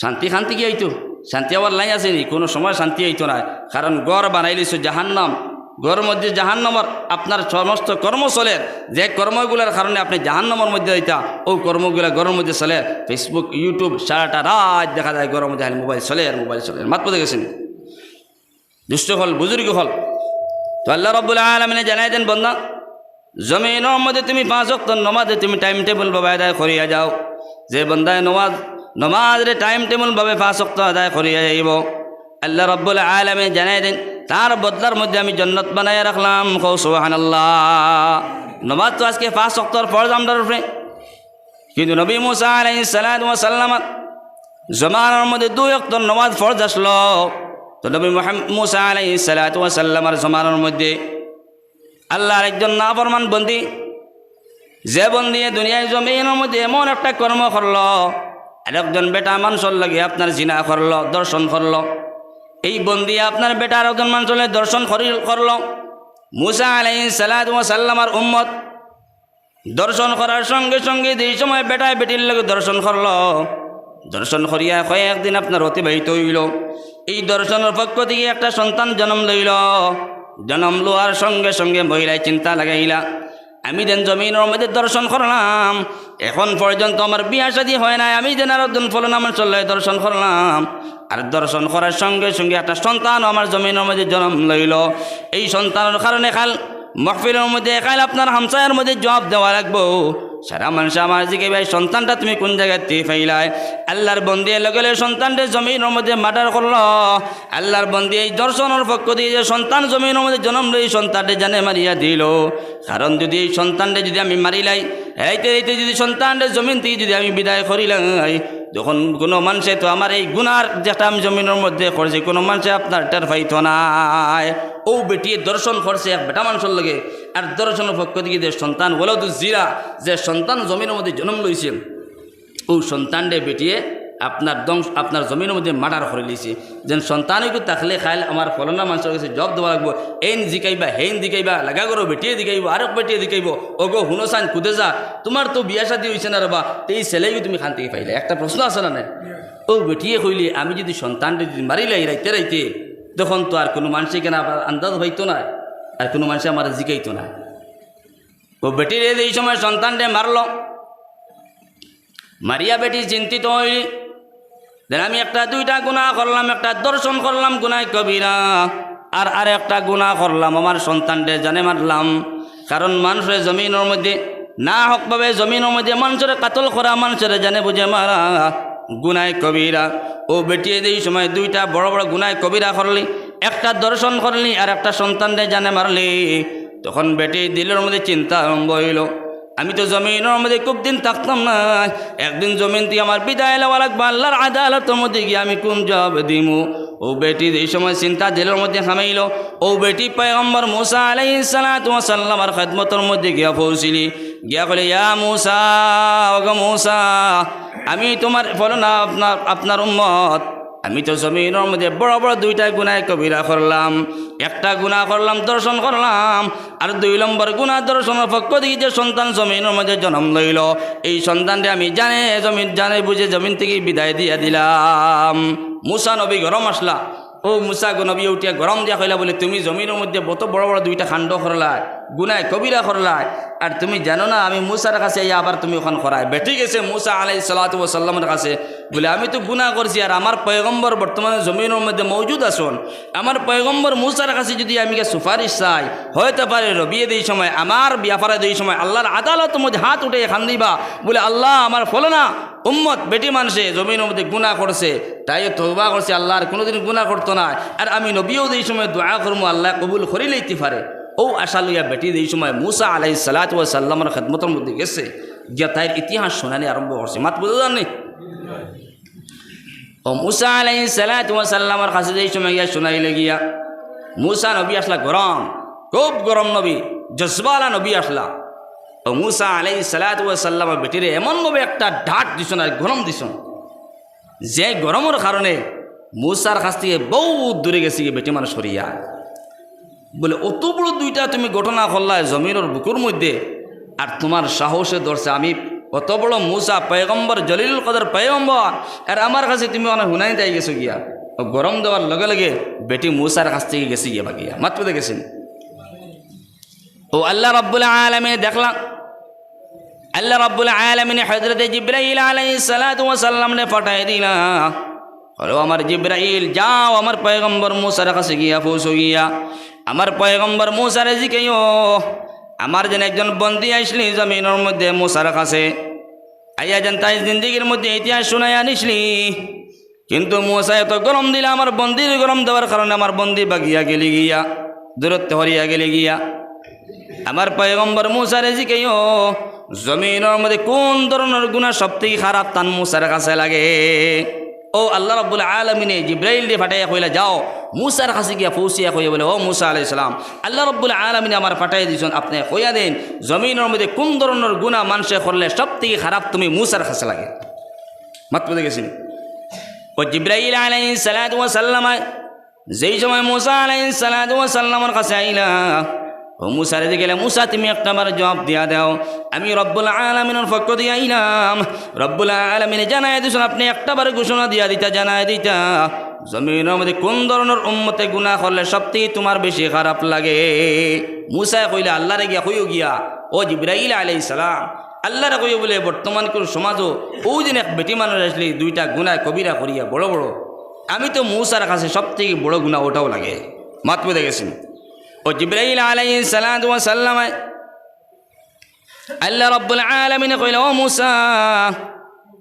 শান্তি কান থাকি আইতো? শান্তি আবার লাইন আছে নি? কুনু সময় শান্তি আইতো নায়। কারণ ঘর বানাইলিছো জাহান্নাম, ঘরর মধ্যে জাহান্নামর আপনার সমস্ত কর্ম চলের। যে কর্মগুলার কারণে আপনে জাহান্নামর মধ্যে যাইতা, অউ কর্মগুলা ঘরর মধ্যে চলের। Facebook, YouTube, সারাটা রাইত দেখা যায় ঘরর মধ্যে খালি মোবাইল চলের, মোবাইল চলের। মাত বুঝা গেছে নি? দুষ্ট অকল, বুজুর্গ অকল। তো আল্লাহ রাব্বুল আলামিনে জানাই দেন, "বন্দা, জমিনর মধ্যে তুমি পাঁচ ওয়াক্ত নমাজে তুমি টাইম টেবিল ভাবে আদায় করিয়া যাও।" যে বন্দায় নমাজ, নমাজরে টাইম টেবিল ভাবে পাঁচ ওয়াক্ত আদায় করিয়া যাইব, আল্লাহ রাব্বুল আলামিন জানাই দেন, তার বদলার মধ্যে আমি জন্নত বানাইয়া রাখলাম। কও সুবহানাল্লাহ। নমাজ তো আজকে পাঁচ ওয়াক্তর ফরজ আমরার উপরে, কিন্তু নবী মুসা আলাইহিস সালাতু ওয়াস সালামর জমানার মধ্যে দুই ওয়াক্ত নমাজ ফরজ আসলো। তো নবী মুহাম-, মুসা আলাইহিস সালাতু ওয়াস সালামর জমানার মধ্যে আল্লাহর একজন নাফরমান বন্দি, যে বন্দিয়ে দুনিয়ার জমিনর মধ্যে এমন একটা কর্ম করলো, আর একজন বেটা মানুষর লগে আপনার জিনা করলো, ধর্ষণ করলো। এই বন্দি আপনার বেটা আর একজন মানুষর লগে ধর্ষণ করি-, করলো। মুসা আলাইহিস সালাতু ওয়াস সালামর উম্মত ধর্ষণ করার সঙ্গে সঙ্গে যেই সময় বেটায় বেটির লগে ধর্ষণ করলো, ধর্ষণ করিয়া কয়েকদিন আপনার অতিবাহিত হইল। এই ধর্ষণর পক্ষ থেকে একটা সন্তান জন্ম লইল। জন্ম লওয়ার সঙ্গে সঙ্গে মহিলায় চিন্তা লাগাইলা, "আমি যেন জমিনর মধ্যে ধর্ষণ করলাম, এখন পর্যন্ত আমার বিয়া শাদী হয় নাই, আমি যেন আরো দিন ফলনা মানুষর লগে ধর্ষণ করলাম।" আর ধর্ষণ করার সঙ্গে সঙ্গে একটা সন্তান আমার জমিনর মধ্যে জন্ম লইল। এই সন্তানর কারণে কাল মাহফিলর মধ্যে, কাল আপনার হামসায়ার মধ্যে জবাব দেওয়া লাগবো। সারা মানুষে আমারে জিগাইবা, "এই সন্তানটা তুমি কোন জাগাত থাকি পাইলায়?" আল্লাহর বন্দিয়ে লগে লগে সন্তানরে জমিনর মধ্যে মার্ডার করলো। আল্লাহর বন্দিয়ে এই ধর্ষণর পক্ষ থেকে যে সন্তান জমিনর মধ্যে জন্ম লই, সন্তানরে জানে মারিয়া দিল। কারণ যদি এই সন্তানরে যদি আমি মারিলাই, রাইতে রাইতে যদি সন্তানরে জমিন থেকে যদি আমি বিদায় করিলাই, তখন কোনো মানুষে তো আমার এই গুনার যেটা আমি জমিনর মধ্যে করছি, কোনো মানুষে আপনার টের পাইতো নায়। ও বেটিয়ে ধর্ষণ করছে এক বেটা মানুষর লগে, আর ধর্ষণর পক্ষ থেকে যে সন্তান ওলাদু জিনা, যে সন্তান জমিনর মধ্যে জন্ম লইছে, ও সন্তানরে বেটিয়ে আপনার ধ্বংস, আপনার জমিনর মধ্যে মার্ডার করিলিছে। যেন সন্তান একটু থাকলে কাইল আমার ফলনা মানুষর কাছে জবাব দেওয়া লাগবো, এইন জিকাইবা, হেইন জিকাইবা, লাগা করো বেটিয়ে জিকাইবো, আরক বেটিয়ে জিকাইবো, "ওগো হুনো চাইন, কুদে যা, তোমার তো বিয়া শাদী হইছে না রে বা, তে এই ছেলেগু তুমি কান থেকে পাইলে?" একটা প্রশ্ন আছে না নাই? ও বেটিয়ে কইলে, "আমি যদি সন্তানরে যদি মারিলাই রাইতে রাইতে, তখন তো আর কোনো মানুষে কেন আবার আন্দাজ পাইতো না, আর কোনো মানুষে আমার জিকাইতো না।" ও বেটিরে এই সময় সন্তানরে মারলো, মারিয়া বেটি চিন্তিত হইলি, "দেন আমি একটা দুইটা গুনাহ করলাম, একটা ধর্ষণ করলাম, গুনায় কবিরা, আর আর একটা গুনাহ করলাম, আমার সন্তানরে জানে মারলাম।" কারণ মানুষের জমিনর মধ্যে না হকভাবে জমিনর মধ্যে মানুষরে কাতল করা, মানুষরে জানে বুঝে মারা গুনায় কবিরা। ও বেটিয়ে এই সময় দুইটা বড় বড় গুনায় কবিরা করলি, একটা ধর্ষণ করলি আর একটা সন্তানরে জানে মারলি। তখন বেটি দিলর মধ্যে চিন্তা আরম্ভ হইল, "আমি তো জমিনর মধ্যে খুব দিন থাকতাম না, একদিন জমিন থেকে আমার বিদায় লওয়া লাগবো, আল্লাহর আদালতর মধ্যে গিয়া আমি কোন জবাব দিমু?" ও বেটি এই সময় চিন্তা দিলর মধ্যে হামাইল। ও বেটি পয়গম্বর মুসা আলাইহিস সালাতু ওয়াস সালামর খেদমতর মধ্যে গিয়া পৌঁছিলি, গিয়া কইলে, "ইয়া মুসা, ওগো মুসা, আমি তোমার ফলনা আপনার, আপনার উম্মত, আমি তো জমিনর মধ্যে বড় বড় দুইটা গুনায় কবিরা করলাম, একটা গুনাহ করলাম, ধর্ষণ করলাম, আর দুই নম্বর গুনাহ ধর্ষণর পক্ষ থেকে যে সন্তান জমিনর মধ্যে জন্ম লইল, এই সন্তানরে আমি জানে জমিন, জানে বুঝে জমিন থেকে বিদায় দিয়া দিলাম।" মুসা নবী গরম আসলা, ও মুসা গো নবী উঠিয়া গরম দিয়া কইলা বলে, "তুমি জমিনর মধ্যে অত বড় বড় দুইটা কাণ্ড করলায়, গুনায় কবিরা করলায়, আর তুমি জানো না আমি মুসার কাছে আইয়া আবার তুমি ওখান করায়?" বেটি গেছে মুসা আলাইহিস সালাতু ওয়াস সালামর কাছে, বলে, "আমি তো গুনাহ করছি, আর আমার পয়গম্বর বর্তমানে জমিনর মধ্যে মৌজুদ আছন, আমার পয়গম্বর মুসার কাছে যদি আমি গিয়া সুপারিশ চাই, হইতে পারে রবিয়ে দেই সময় আমার ব্যাপারে দেই সময় আল্লাহর আদালতর মধ্যে হাত উঠে খান দিবা, বলে, 'আল্লাহ, আমার ফলনা উম্মত বেটি মানুষে জমিনর মধ্যে গুনাহ করছে, তাইও তওবা করছে, আল্লাহ আর কোনোদিন গুনাহ করতো না, আর আমি নবীও যেই সময় দোয়া করমু আল্লাহ কবুল করি লইতে পারে।'" ও আশা লইয়া বেটি যেই সময় মুসা আলাইহিস সালাতু ওয়াস সালামর খেদমতর মধ্যে গেছে, গিয়া তাইর ইতিহাস শুনানি আরম্ভ করছে। মাত বুঝা যাননি? ও মুসা আলাইহিস সালাতু ওয়াস সালামর কাছে যেই সময় গিয়া শুনাইলে গিয়া, মুসা নবী আসলা গরম, খুব গরম নবী, জজবালা নবী আসলা। ও মুসা আলাইহিস সালাতু ওয়াস সালামর বেটিরে এমনভাবে একটা ডাক দিছন আর গরম দিছন, যে গরমর কারণে মুসার কাছ থেকে বহুত দূরে গেছে গিয়ে বেটি মানুষ করিয়া। বলে, "অত বড় দুইটা তুমি ঘটনা করলায় জমিনর বুকুর মধ্যে, আর তোমার সাহসে ধরছে আমি অত বড় মুসা পয়গম্বর, জলিলুল কদর পয়গম্বর, আর আমার কাছে তুমি অনেক হুনাই দেয় গেছো গিয়া।" ও গরম দেওয়ার লগে লগে বেটি মুসার কাছ থেকে গেছে গিয়া বাগিয়া। মাত বুঝা গেছেন? ও আল্লাহ রাব্বুল আলামিন দেখলা, আল্লাহ রাব্বুল আলামিন হযরতে জিব্রাইল আলাইহিস সালাতু ওয়াস সালামরে পাঠাই দিলা। কইলা, "ও আমার জিব্রাইল, যাও আমার পয়গম্বর মুসার কাছে গিয়া পৌঁছো গিয়া আমার পয়গম্বর মুসারে জিকাইও, আমার যেন একজন বন্দি আইছলি জমিনর মধ্যে মুসার কাছে, আইয়া যেন তাইর জিন্দেগির মধ্যে ইতিহাস শুনাইয়া নিছলি, কিন্তু মুসায় তো গরম দিলা, আমার বন্দির গরম দেওয়ার কারণে আমার বন্দি ভাগিয়া গেলি গিয়া, দূরত্ব হরিয়া গেলি গিয়া। আমার পয়গম্বর মুসারে জিকাইও, জমিনর মধ্যে কোন ধরনর গুনা সব থাকি খারাপ তান মুসার কাছে লাগে।" ও আল্লাহ রাব্বুল আলামিনে জিব্রাইলরে পাঠাইয়া কইলা, "যাও মুসার কাছে গিয়া পৌঁছিয়া কইয়া বলে, ও মুসা আলাইহিস সালাম, আল্লাহ রাব্বুল আলামিনে আমার পাঠাইয়া দিছইন, আপনে কইয়া দেইন জমিনর মধ্যে কোন ধরনর গুনা মানষে করলে সব থাকি খারাপ তুমি মুসার কাছে লাগে।" মাত বুঝা গেছে নি? ও জিব্রাইল আলাইহিস সালাতু ওয়াস সালাম যেই সময় মুসা আলাইহিস সালাতু ওয়াস সালামর কাছে আইলা, ও মুসারে জিকাইলা, "মুসা, তুমি একটাবার জবাব দিয়া দেও, আমি রব্বুল আলামিনর পক্ষ দিয়া আইলাম, রব্বুল আলামিনে জানাই দিছইন, আপনে একটাবার ঘোষণা দিয়া দিতা, জানাই দিতা, জমিনর মধ্যে কোন ধরনর উম্মতে গুনা করলে সব থাকি তুমার বেশি খারাপ লাগে।" মুসায় কইলা, "আল্লারে গিয়া কইও গিয়া, ও জিব্রাইল আলাইহিস সালাম, আল্লারে কইও বলে, বর্তমানকুর সমাজো অউ দিন এক বেটি মানুষ আইছলি, দুইটা গুনায় কবিরা করিয়া বড় বড়, আমি তো মুসার কাছে সব থাকি বড় গুনা অটাও লাগে।" মাত বুঝা গেছে নি? ও জিব্রাইল আলাইহিস সালাতু ওয়াস সালাম, আল্লাহ রাব্বুল আলামিনে কইলা, "ও মুসা,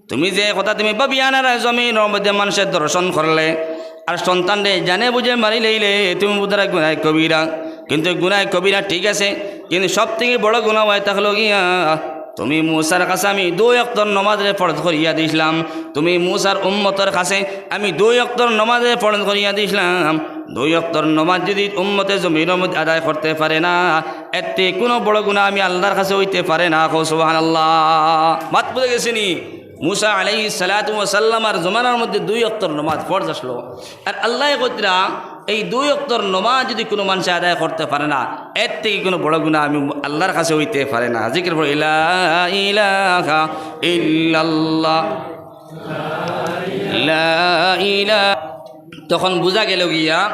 তুমি যে কথা তুমি ভাবিয়া আনারা জমিনর মধ্যে মানষে ধর্ষণ করলে আর সন্তানরে জানে বুঝে মারিলাইলে, তুমি বুঝরা গুনায় কবিরা, কিন্তু গুনায় কবিরা ঠিক আছে, কিন্তু সব থাকি বড় গুনা অয় থাকলো গিয়া তুমি মুসার কাছে আমি দুই ওয়াক্তর নমাজরে ফরজ করিয়া দিছলাম, তুমি মুসার উম্মতর কাছে আমি দুই ওয়াক্তর নমাজরে ফরজ করিয়া দিছলাম, দুই ওয়াক্তর নমাজ যুদি উম্মতে জমিনর মধ্যে আদায় করতে পারে না, এর থাকি কুনু বড় গুনা আমি আল্লার কাছে অইতে পারে না।" কও সুবহানাল্লাহ। মাত বুঝা গেছে নি? মুসা আলাইহিস সালাতু ওয়াস সালামর জমানার মধ্যে দুই ওয়াক্তর নমাজ ফরজ আছলো, আর আল্লায় কইতরা, এই দুই ওয়াক্তর নমাজ যুদি কুনু মানষে আদায় করতে পারে না, এর থাকি কুনু বড় গুনা আমি আল্লার কাছে অইতে পারে না। জিকির পড়ো, "লা ইলাহা ইল্লাল্লাহ, লা ইলাহা।" তখন বুঝা গেলো গিয়া,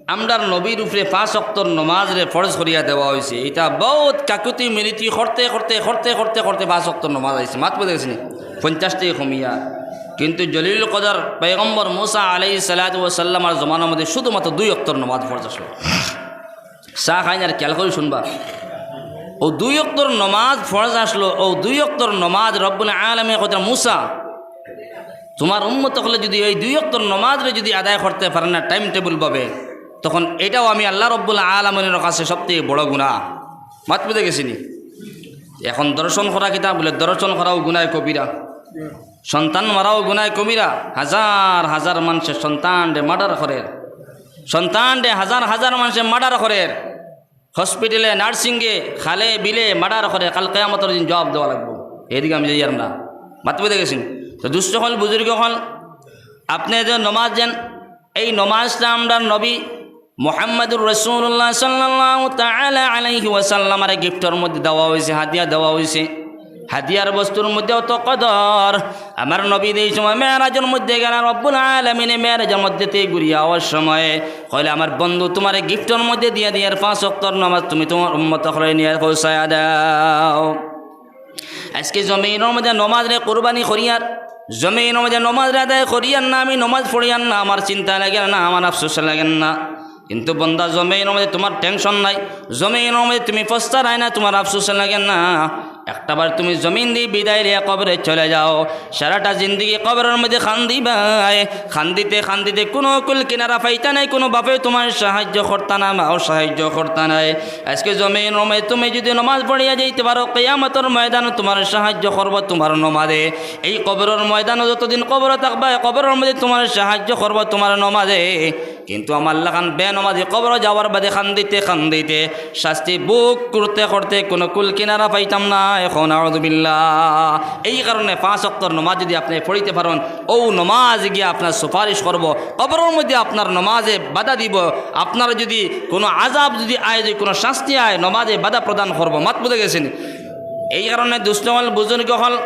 আমরার নবীর উপরে পাঁচ ওয়াক্তর নমাজরে ফরজ করিয়া দেওয়া অইছে। ইটা বউত কাকুতি মিনতি করতে, করতে, করতে, করতে, করতে পাঁচ ওয়াক্তর নমাজ আইছে। মাত বুঝা গেছে নি? পঞ্চাশ থাকি কমিয়া। কিন্তু জলিলুল কদর পয়গম্বর মুসা আলাইহিস সালাতু ওয়াস সালামর জমানার মধ্যে শুধুমাত্র দুই ওয়াক্তর নমাজ ফরজ আছলো। চা খাইন আর খেয়াল করি শুনবা। অউ দুই ওয়াক্তর নমাজ ফরজ আছলো, অউ দুই ওয়াক্তর নমাজ রব্বুল আলামিনে কইতরা, "মুসা, তুমার উম্মত অকলে যুদি এই দুই ওয়াক্তর নমাজরে যুদি আদায় করতে পারে না time table ভাবে, তখন ইটাও আমি আল্লাহ রব্বুল আলামিনর কাছে সব থাকি বড় গুনা।" মাত বুঝা গেছে নি? এখন ধর্ষণ করা কিতা? বলে, ধর্ষণ করাও গুনায় কবিরা, সন্তান মারাও গুনায় কবিরা। হাজার হাজার মানষে সন্তানরে murder করের, সন্তানরে হাজার হাজার মানষে murder করের, hospital-এ, nursing-এ, খালে বিলে murder করের। কাল কিয়ামতর দিন জবাব দেওয়া লাগবো। এদিকে আমি যাইয়ার না। মাত বুঝা গেছে নি? তো দুস্ত অকল, বুজুর্গ অকল, আপনে যে নমাজ যেন, এই নমাজটা আমরার নবী মুহাম্মাদুর রাসূলুল্লাহ সাল্লাল্লাহু তাআলা আলাইহি ওয়াসাল্লামরে gift-র মধ্যে দেওয়া অইছে, হাদিয়া দেওয়া অইছে। হাদিয়ার বস্তুর মধ্যে অত কদর। আমার নবী যেই সময় মেরাজর মধ্যে গেলা, রব্বুল আলামিনে মেরাজর মধ্যে তে ঘুরিয়া আওয়ার সময় কইলা, "আমার বন্ধু, তুমারে gift-র মধ্যে দিয়া দিয়ার পাঁচ ওয়াক্তর নমাজ তুমি তুমার উম্মত অকলরে নিয়া পৌঁছাইয়া দাও।" আজকে জমিনর মধ্যে নমাজরে কুরবানি করিয়ার, জমিনর মধ্যে নমাজরে আদায় করিয়ার না, আমি নমাজ পড়িয়ার না, আমার চিন্তা লাগের না, আমার আফসোস লাগের না। কিন্তু বন্দা, জমিনর মধ্যে তুমার tension নাই, জমিনর মধ্যে তুমি পস্তারায় না, তুমার আফসোস লাগের না। একটাবার তুমি জমিন দি বিদায় লইয়া কবরে চলে যাও, সারাটা জিন্দেগি কবরর মধ্যে কান্দিবায়, কান্দিতে কান্দিতে কুনু কুল কিনারা পাইতা নায়, কুনু বাপেও তুমার সাহায্য করতা না, মাও সাহায্য করতা নায়। আজকে জমিনর মধ্যে তুমি যুদি নমাজ পড়িয়া যাইতে পারো, কিয়ামতর ময়দানো তুমার সাহায্য করবো তুমার নমাজে। এই কবরর ময়দানো যতদিন কবরো থাকবায়, কবরর মধ্যে তুমার সাহায্য করবো তুমার নমাজে। কিন্তু আমার লাখান বেনমাজি কবরো যাওয়ার বাদে কান্দিতে কান্দিতে, শাস্তি ভোগ করতে করতে কুনু কুল কিনারা পাইতাম না। এখন আউযুবিল্লাহ। এই কারণে পাঁচ ওয়াক্তর নমাজ যুদি আপনে পড়িতে পারইন, অউ নমাজ গিয়া আপনার সুপারিশ করবো, কবরর মধ্যে আপনার নমাজে বাধা দিবো। আপনার যুদি কুনু আযাব যুদি আয়, যুদি কুনু শাস্তি আয়, নমাজে বাধা প্রদান করবো। মাত বুঝা গেছে নি? এই কারণে দুস্ত অকল, বুজুর্গ অকল,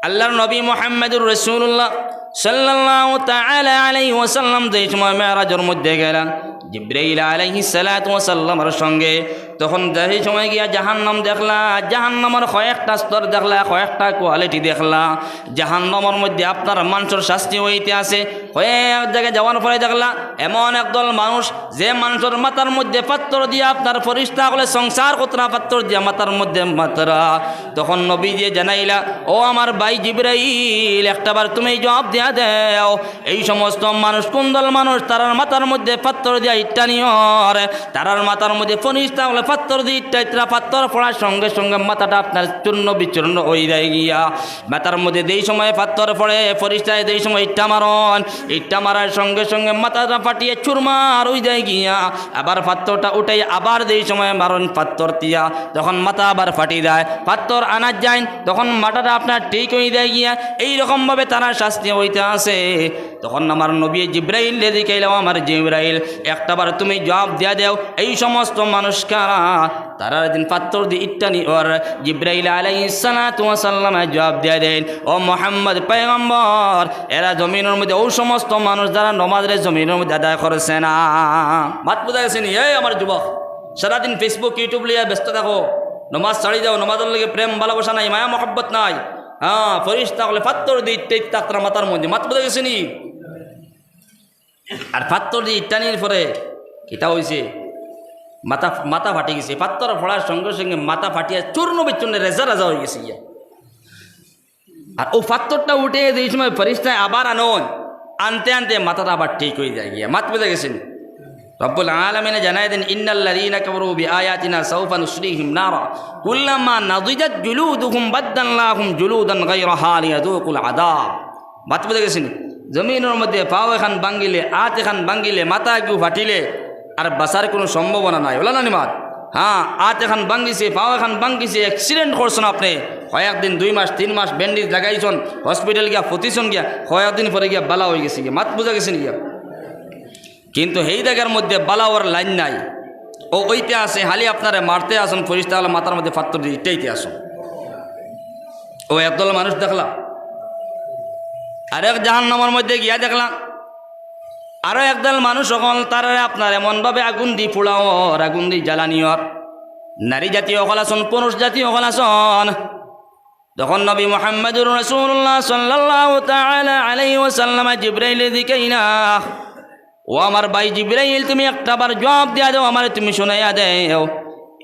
আল্লার নবী মুহাম্মাদুর রাসূলুল্লাহ সাল্লাল্লাহু তাআলা আলাইহি ওয়াসাল্লাম যেই সময় মেরাজর মধ্যে গেলা, জিব্রাইল আলাইহিস সালাতু ওয়াস সালামর সঙ্গে তখন যেই সময় গিয়া জাহান্নাম দেখলা, জাহান্নামর কয়েকটা স্তর দেখলা, কয়েকটা কোয়ালিটি দেখলা। জাহান্নামর মধ্যে আপনার মানষর শাস্তি অইতে আছে। কয়েক জাগায় যাওয়ার পরে দেখলা, এমন একদল মানুষ, যে মানষর মাথার মধ্যে পাত্থর দিয়া আপনার ফিরিস্তা অকলে সংসার করতরা, পাত্থর দিয়া মাথার মধ্যে মাতরা। তখন নবীজিয়ে জানাইলা, "ও আমার ভাই জিব্রাইল, একটাবার তুমি জবাব দিয়া দেও।" এই সমস্ত মানুষ কুন দল মানুষ, তারার মাথার মধ্যে পাত্থর দিয়া ইট্টা নিয়র, তারার মাথার মধ্যে ফিরিস্তা অকলে পাত্থর দিয়া ইট্টা ইতরা, পাত্থর পড়ার সঙ্গে সঙ্গে মাথাটা আপনার চূর্ণ বিচূর্ণ অই যায় গিয়া। মাথার মধ্যে যেই সময় পাত্থর পড়ে, ফিরিস্তায় যেই সময় ইট্টা মারইন, ইট্টা মারার সঙ্গে সঙ্গে মাথাটা ফাটিয়া চুরমার অই যায় গিয়া। আবার পাত্থরটা উঠাই আবার যেই সময় মারইন পাত্থর দিয়া, তখন মাথা আবার ফাটি যায়। পাত্থর আনাত যাইন, তখন মাথাটা আপনার ঠিক অই যায় গিয়া। এই রকমভাবে তারার শাস্তি অইতে আছে। তখন আমার নবী জিব্রাইলরে জিকাইলা, "ও আমার জিব্রাইল, একটাবার তুমি জবাব দিয়া দেও, এই সমস্ত মানুষ কারা?" তারার দিন পাত্থর দি ইট্টা নিয়র। জিব্রাইল আলাইহিস সালাতু ওয়াস সালামে জবাব দিয়া দেইন, "ও মুহাম্মদ পয়গম্বর, এরা জমিনর মধ্যে অউ সমস্ত মানুষ যারা নমাজরে জমিনর মধ্যে আদায় করছে না।" মাত বুঝা গেছে নি? এই আমার যুবক, সারাদিন Facebook, YouTube লইয়া ব্যস্ত থাকো, নমাজ ছাড়ি দেও, নমাজর লগে প্রেম ভালোবাসা নাই, মায়া মহব্বত নাই। হ্যাঁ, ফিরিস্তা অকলে পাত্থর দি ইট্টা ইট্টা তারার মাথার মধ্যে। মাত বুঝা গেছে নি? আর পাত্থর দি ইট্টা নির পরে কিতা অইছে? মাথা, মাথা ফাটি গেছে। পাত্থর পড়ার সঙ্গে সঙ্গে মাথা ফাটিয়া চূর্ণ বিচূর্ণ রেজা রেজা অই গেছে গিয়া। আর অউ পাত্থরটা উঠাই যেই সময় ফিরিস্তায় আবার আনইন, আনতে আনতে মাথাটা আবার ঠিক অই যায় গিয়া। মাত বুঝা গেছে নি? রব্বুল আলামিনে জানাই দেইন, "ইন্নাল্লাযীনা কাফারু বিআয়াতিনা সাউফা নুসলিহিম নারা, কুল্লামা নাদিজাত জুলুদুহুম বাদদালনাহুম জুলুদান গায়রাহা লিয়াযুকুল আযাব।" মাত বুঝা গেছে নি? জমিনর মধ্যে পাও এখান ভাঙ্গিলে, আত এখান ভাঙ্গিলে, মাথা একটু ফাটিলে, আর বাঁচার কুনু সম্ভাবনা নাই। অলা না নি মাত? হ্যাঁ, আত এখান ভাঙ্গিছে, পাও এখান ভাঙ্গিছে, accident করছইন আপনে, কয়েকদিন, দুই মাস, তিন মাস ব্যান্ডেজ লাগাইছইন, হসপিটাল গিয়া, ফতিছইন গিয়া, কয়েকদিন পরে গিয়া ভালা অই গেছে গিয়া। মাত বুঝা গেছে নি গিয়া? কিন্তু হেই জাগার মধ্যে ভালা অওয়ার লাইন নাই। অউ অইতে আছে, খালি আপনারে মারতে আছইন, ফিরিস্তা অকলে মাথার মধ্যে পাত্থর দি ইট্টা ইট্টা আছইন। অউ একদল মানুষ দেখলা, আরেক জাহান্নামর মধ্যে গিয়া দেখলা, আরো একদল মানুষ অকল, তারারে আপনার এমনভাবে আগুন দি পুড়াওর, আগুন দি জ্বালানি অর। নারী জাতি অকল আছইন, পুরুষ জাতি অকল আছইন। তখন নবী মুহাম্মাদুর রাসূলুল্লাহ সাল্লাল্লাহু তাআলা আলাইহি ওয়াসাল্লামে জিব্রাইলরে জিকাইলা, "ও আমার ভাই জিব্রাইল, তুমি একটাবার জবাব দিয়া দেও, আমারে তুমি শুনাইয়া দেও।"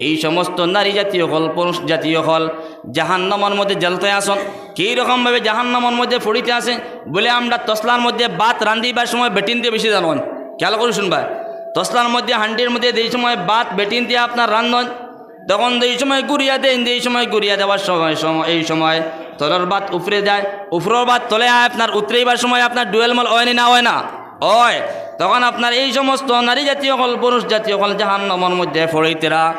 এই সমস্ত নারী জাতি অকল, পুরুষ জাতি অকল জাহান্নামর মধ্যে জ্বলতে আছইন। কি রকমভাবে জাহান্নামর মধ্যে পুড়িতে আছে? বলে, আমরা তসলার মধ্যে ভাত রান্ধিবার সময় বেটিন্তে বেশি জ্বালইন। খেয়াল করি শুনবা, তসলার মধ্যে, হান্ডির মধ্যে যেই সময় ভাত বেটিন্তে আপনার রান্ধইন, তখন যেই সময় ঘুরিয়া দেইন, যেই সময় ঘুরিয়া দেওয়ার সময়, সময়, এই সময় তলর ভাত উপরে যায়, উপরর ভাত তলে আয়, আপনার উতরাইবার সময় আপনার ডুয়েল মল অয় নি না অয় না? অয়। তখন আপনার এই সমস্ত নারী জাতি অকল, পুরুষ জাতি অকল জাহান্নামর মধ্যে পুড়িতরা।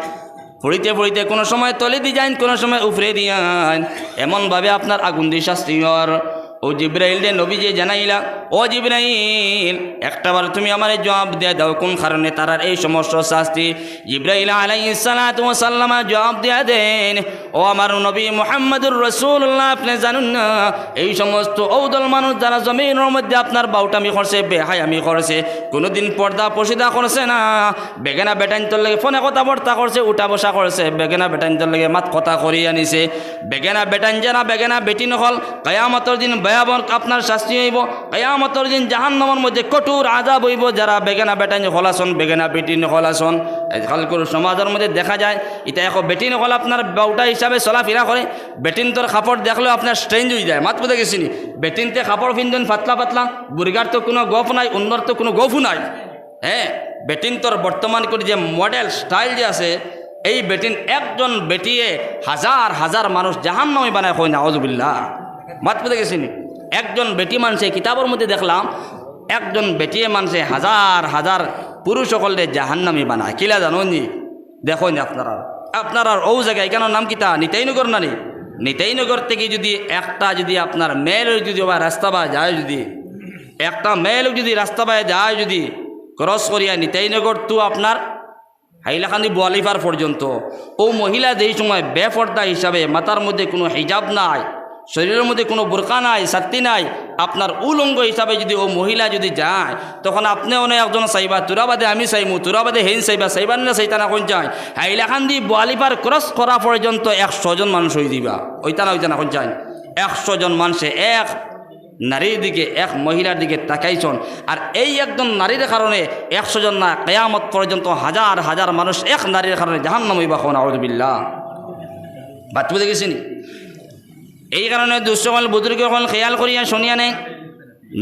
পুড়িতে পুড়িতে কুনু সময় তলেদি যাইন, কুনু সময় উপরেদি আইন, এমনভাবে আপনার আগুন দি শাস্তি অর। অউ জিব্রাইলরে নবীজিয়ে জানাইলা, "ও জিব্রাইল, একটাবার তুমি আমারে জবাব দিয়া দেও, কুন কারণে তারার এই সমস্ত শাস্তি?" জিব্রাইল আলাইহিস সালাতু ওয়াস সালামে জবাব দিয়া দেইন, "ও আমার নবী মুহাম্মাদুর রাসূলুল্লাহ, আপনে জানইন না, এই সমস্ত অউ দল মানুষ যারা জমিনর মধ্যে আপনার বাউটামি করছে, বেহায়ামি করছে, কুনুদিন পর্দা পশিদা করছে না, বেগানা বেটাইন্তর লগে ফোনে কথাবার্তা করছে, উঠা বসা করছে, বেগানা বেটাইন্তর লগে মাত কথা করিয়া নিছে, বেগানা বেটাইন যারা বেগানা বেটিন অকল, কিয়ামতর দিন ভয়াবহ আপনার শাস্তি অইবো, কিয়ামতর দিন জাহান্নামর মধ্যে কঠোর আযাব অইবো, যারা বেগানা বেটাইন অকল আছইন, বেগানা বেটিন অকল আছইন।" আজকালকুর সমাজর মধ্যে দেখা যায়, ইতা একো বেটিন অকল আপনার বাউটা হিসাবে চলাফিরা করে, বেটিন্তর কাপড় দেখলেও আপনার strange অই যায়। মাত বুঝা গেছে নি? বেটিন্তে কাপড় পিন্দইন পাতলা পাতলা, বুড়িগার তো কুনু গফ নাই, উন্নর তো কুনু গফও নাই। হ্যাঁ, বেটিন্তর বর্তমান করি যে model style যে আছে, এই বেটিন একজন বেটিয়ে হাজার হাজার মানুষ জাহান্নামী বানায়, কই নাউজুবিল্লাহ। মাত বুঝা গেছে নি? একজন বেটি মানষে, কিতাবর মধ্যে দেখলাম, একজন বেটিয়ে মানষে হাজার হাজার পুরুষ অকলরে জাহান্নামী বানায়। কিলা জানইন নি? দেখইন আপনারা, আপনারার অউ জাগা, ইখানর নাম কিতা? নিতাইনগর না নি? নিতাইনগর থাকি যুদি একটা যুদি আপনার মেয়ে লইক যুদি ওবা রাস্তা বায় যায় যুদি, একটা মেয়ে লইক যুদি রাস্তা বায় যায় যুদি, cross করিয়া নিতাইনগর তো আপনার হাইলাকান্দি বোয়ালিপাড় পর্যন্ত, অউ মহিলা যেই সময় বেপর্দা হিসাবে, মাথার মধ্যে কুনু হিজাব নাই, শরীরর মধ্যে কুনু বুরকা নাই, ছাত্তি নাই, আপনার উলঙ্গ হিসাবে যদি ও মহিলা যদি যায়, তখন আপনে অনে একজন চাইবা, তোরা বাদে আমি চাইমু, তোরা বাদে হেইন চাইবা, চাইবা না চাইতা না কইন চাইন? হাইলাকান্দি বোয়ালিপার ক্রস করা পর্যন্ত একশো জন মানুষ অই দিবা, অইতা না অইতা না কইন চাইন? একশো জন মানুষে এক নারীর দিকে, এক মহিলার দিকে তাকাইছন। আর এই একজন নারীর কারণে একশো জন না, কিয়ামত পর্যন্ত হাজার হাজার মানুষ এক নারীর কারণে জাহান্নাম অইবা। কও নাউজুবিল্লাহ। মাত বুঝা গেছে নি? এই কারণে দোস্ত অকল, বুজুর্গ অকল, খেয়াল করিয়া শুনিয়া নেন।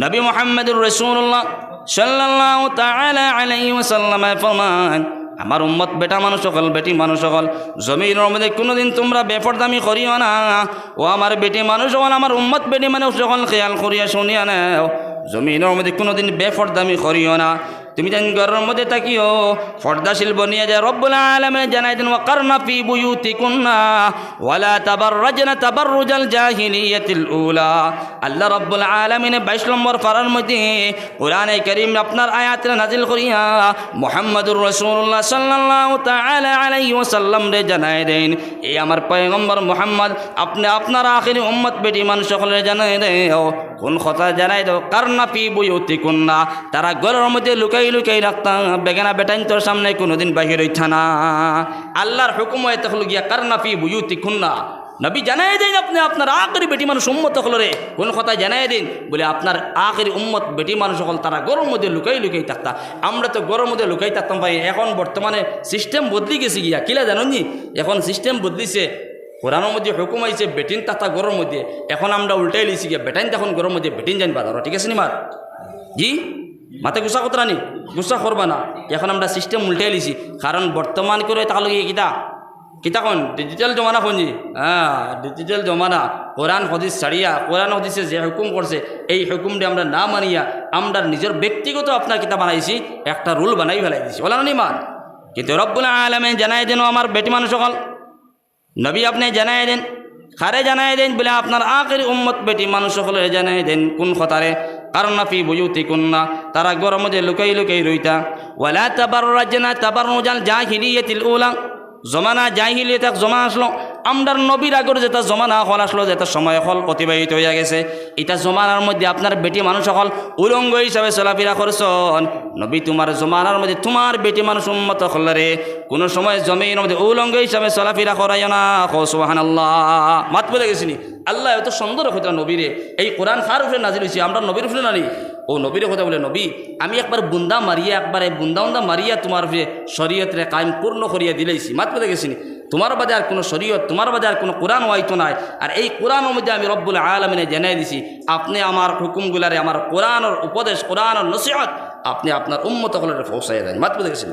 নবী মুহাম্মদুর রাসূলুল্লাহ সাল্লাল্লাহু তাআলা আলাইহি ওয়াসাল্লামে ফরমান, আমার উম্মত বেটা মানুষ অকল, বেটি মানুষ অকল, জমিনর মধ্যে কোনোদিন তোমরা বেপর্দামি করিও না। ও আমার বেটি মানুষ অকল, আমার উম্মত বেটি মানুষ অকল, খেয়াল করিয়া শুনিয়া নেও, জমিনর মধ্যে কোনোদিন বেপর্দামি করিও না। তুমি যেন ঘরর মধ্যে থাকিও, পর্দাশীল বনিয়া যায়। রব্বুল আলামিন জানাই দেন, "ওয়াকারনা ফি বুয়ুতিকুন্না ওয়ালা তাবাররাজনা তাবাররুজাল জাহিলিয়াতিল উলা।" আল্লাহ রব্বুল আলামিনে বাইশ নম্বর পারার মধ্যে কোরআনে কারীম আপনার আয়াত নাজিল করিয়া মুহাম্মাদুর রাসূলুল্লাহ সাল্লাল্লাহু তাআলা আলাইহি ওয়াসাল্লামরে জানাই দেন, এই আমার পয়গম্বর মুহাম্মদ, আপনে আপনার আখেরি উম্মত বেটি মানুষ অকলরে জানাই দেও। কোন কথা জানাই দেও? "কারনা ফি বুয়ুতিকুন্না।" তারা ঘরর মধ্যে লুকাই লুকাই রাখতা, বেগানা বেটাইন্তর সামনে কোনোদিন বাহির অইতা না। আল্লাহর হুকুম অইয়া থাকলো গিয়া, "কারনা ফি বুয়ুতিকুন্না।" নবী জানাই দেন, আপনে আপনার আখেরি বেটি মানুষ উম্মত অকলরে কোন কথা জানাই দেন? বলে, আপনার আখেরি উম্মত বেটি মানুষ অকল তারা ঘরর মধ্যে লুকাই লুকাই থাকতা। আমরা তো ঘরর মধ্যে লুকাই থাকতাম পারি, এখন বর্তমানে সিস্টেম বদলি গেছে গিয়া। কিলা জানইন নি? এখন সিস্টেম বদলিছে। কোরআনর মধ্যে হুকুম আইছে বেটিন থাকতা ঘরর মধ্যে, এখন আমরা উল্টাই লিছি গিয়া, বেটাইন তখন ঘরর মধ্যে, বেটিন যাইন বাজারো, ঠিক আছে নি মাত? জি, মাতে গুসা করতা নি, গুসা করবা না। এখন আমরা সিস্টেম উল্টাই লিছি, কারণ বর্তমান করে তাহলে গিয়ে কিতা, কিতা কইন, ডিজিটাল জমানা কইন জি, হ্যাঁ, ডিজিটাল জমানা। কোরআন হাদিস ছাড়িয়া, কোরআন হাদিসে যে হুকুম করছে, এই হুকুমটা আমরা না মানিয়া আমরা নিজের ব্যক্তিগত আপনার কিতা বানাইছি, একটা রুল বানাই ফেলাই দিছি, বলা না নি মাত? কিন্তু রব্বুল আলামিন জানাই দেন, ও আমার বেটি মানুষ অকল, নবী আপনে জানাই দেন, কারে জানাই দেন? বলে, আপনার আখেরি উম্মত বেটি মানুষ অকলরে জানাই দেন। কোন কথারে? "কারনা ফি বুয়ুতিকুন্না", তারা ঘরর মধ্যে লুকাই লুকাই রইতা। "ওয়ালা তাবাররাজনা তাবাররুজাল জাহিলিয়াতিল উলা", জমানা জাহিলিয়াত এক জমানা আসলো, আমরার নবীর আগর যেটা জমানা অকল আসলো, যেটা সময় অকল অতিবাহিত অইয়া গেছে, ইটা জমানার মধ্যে আপনার বেটি মানুষ অকল উলঙ্গ হিসাবে চলাফিরা করছন। নবী, তুমার জমানার মধ্যে তুমার বেটি মানুষ উম্মত অকলরে কোনো সময় জমিনর মধ্যে উলঙ্গ হিসাবে চলাফিরা করাইও না। কও সুবহানাল্লাহ। মাত বুঝা গেছে নি? আল্লায় অত সুন্দর কথা নবীরে, এই কোরআন কার উপরে নাজিল অইছে? আমরার নবীর উপরে না নি? ও নবীরে কথা বলে, "নবী, আমি একবার বুন্দা মারিয়া, একবারে বুন্দা উন্দা মারিয়া তুমার উপরে শরীয়তরে কায়েম পূর্ণ করিয়া দিলাইছি।" মাত বুঝা গেছে নি? তুমার বাদে আর কোনো শরীয়ত, তুমার বাদে আর কোনো কোরআন অইতো নায়। আর এই কোরআনর মধ্যে আমি রব্বুল আলামিনে জানাই দিছি, আপনে আমার হুকুমগুলারে, আমার কোরআনর উপদেশ, কোরআনর নসিহত আপনে আপনার উম্মত অকলরে পৌঁছাইয়া দেন। মাত বুঝা গেছে নি?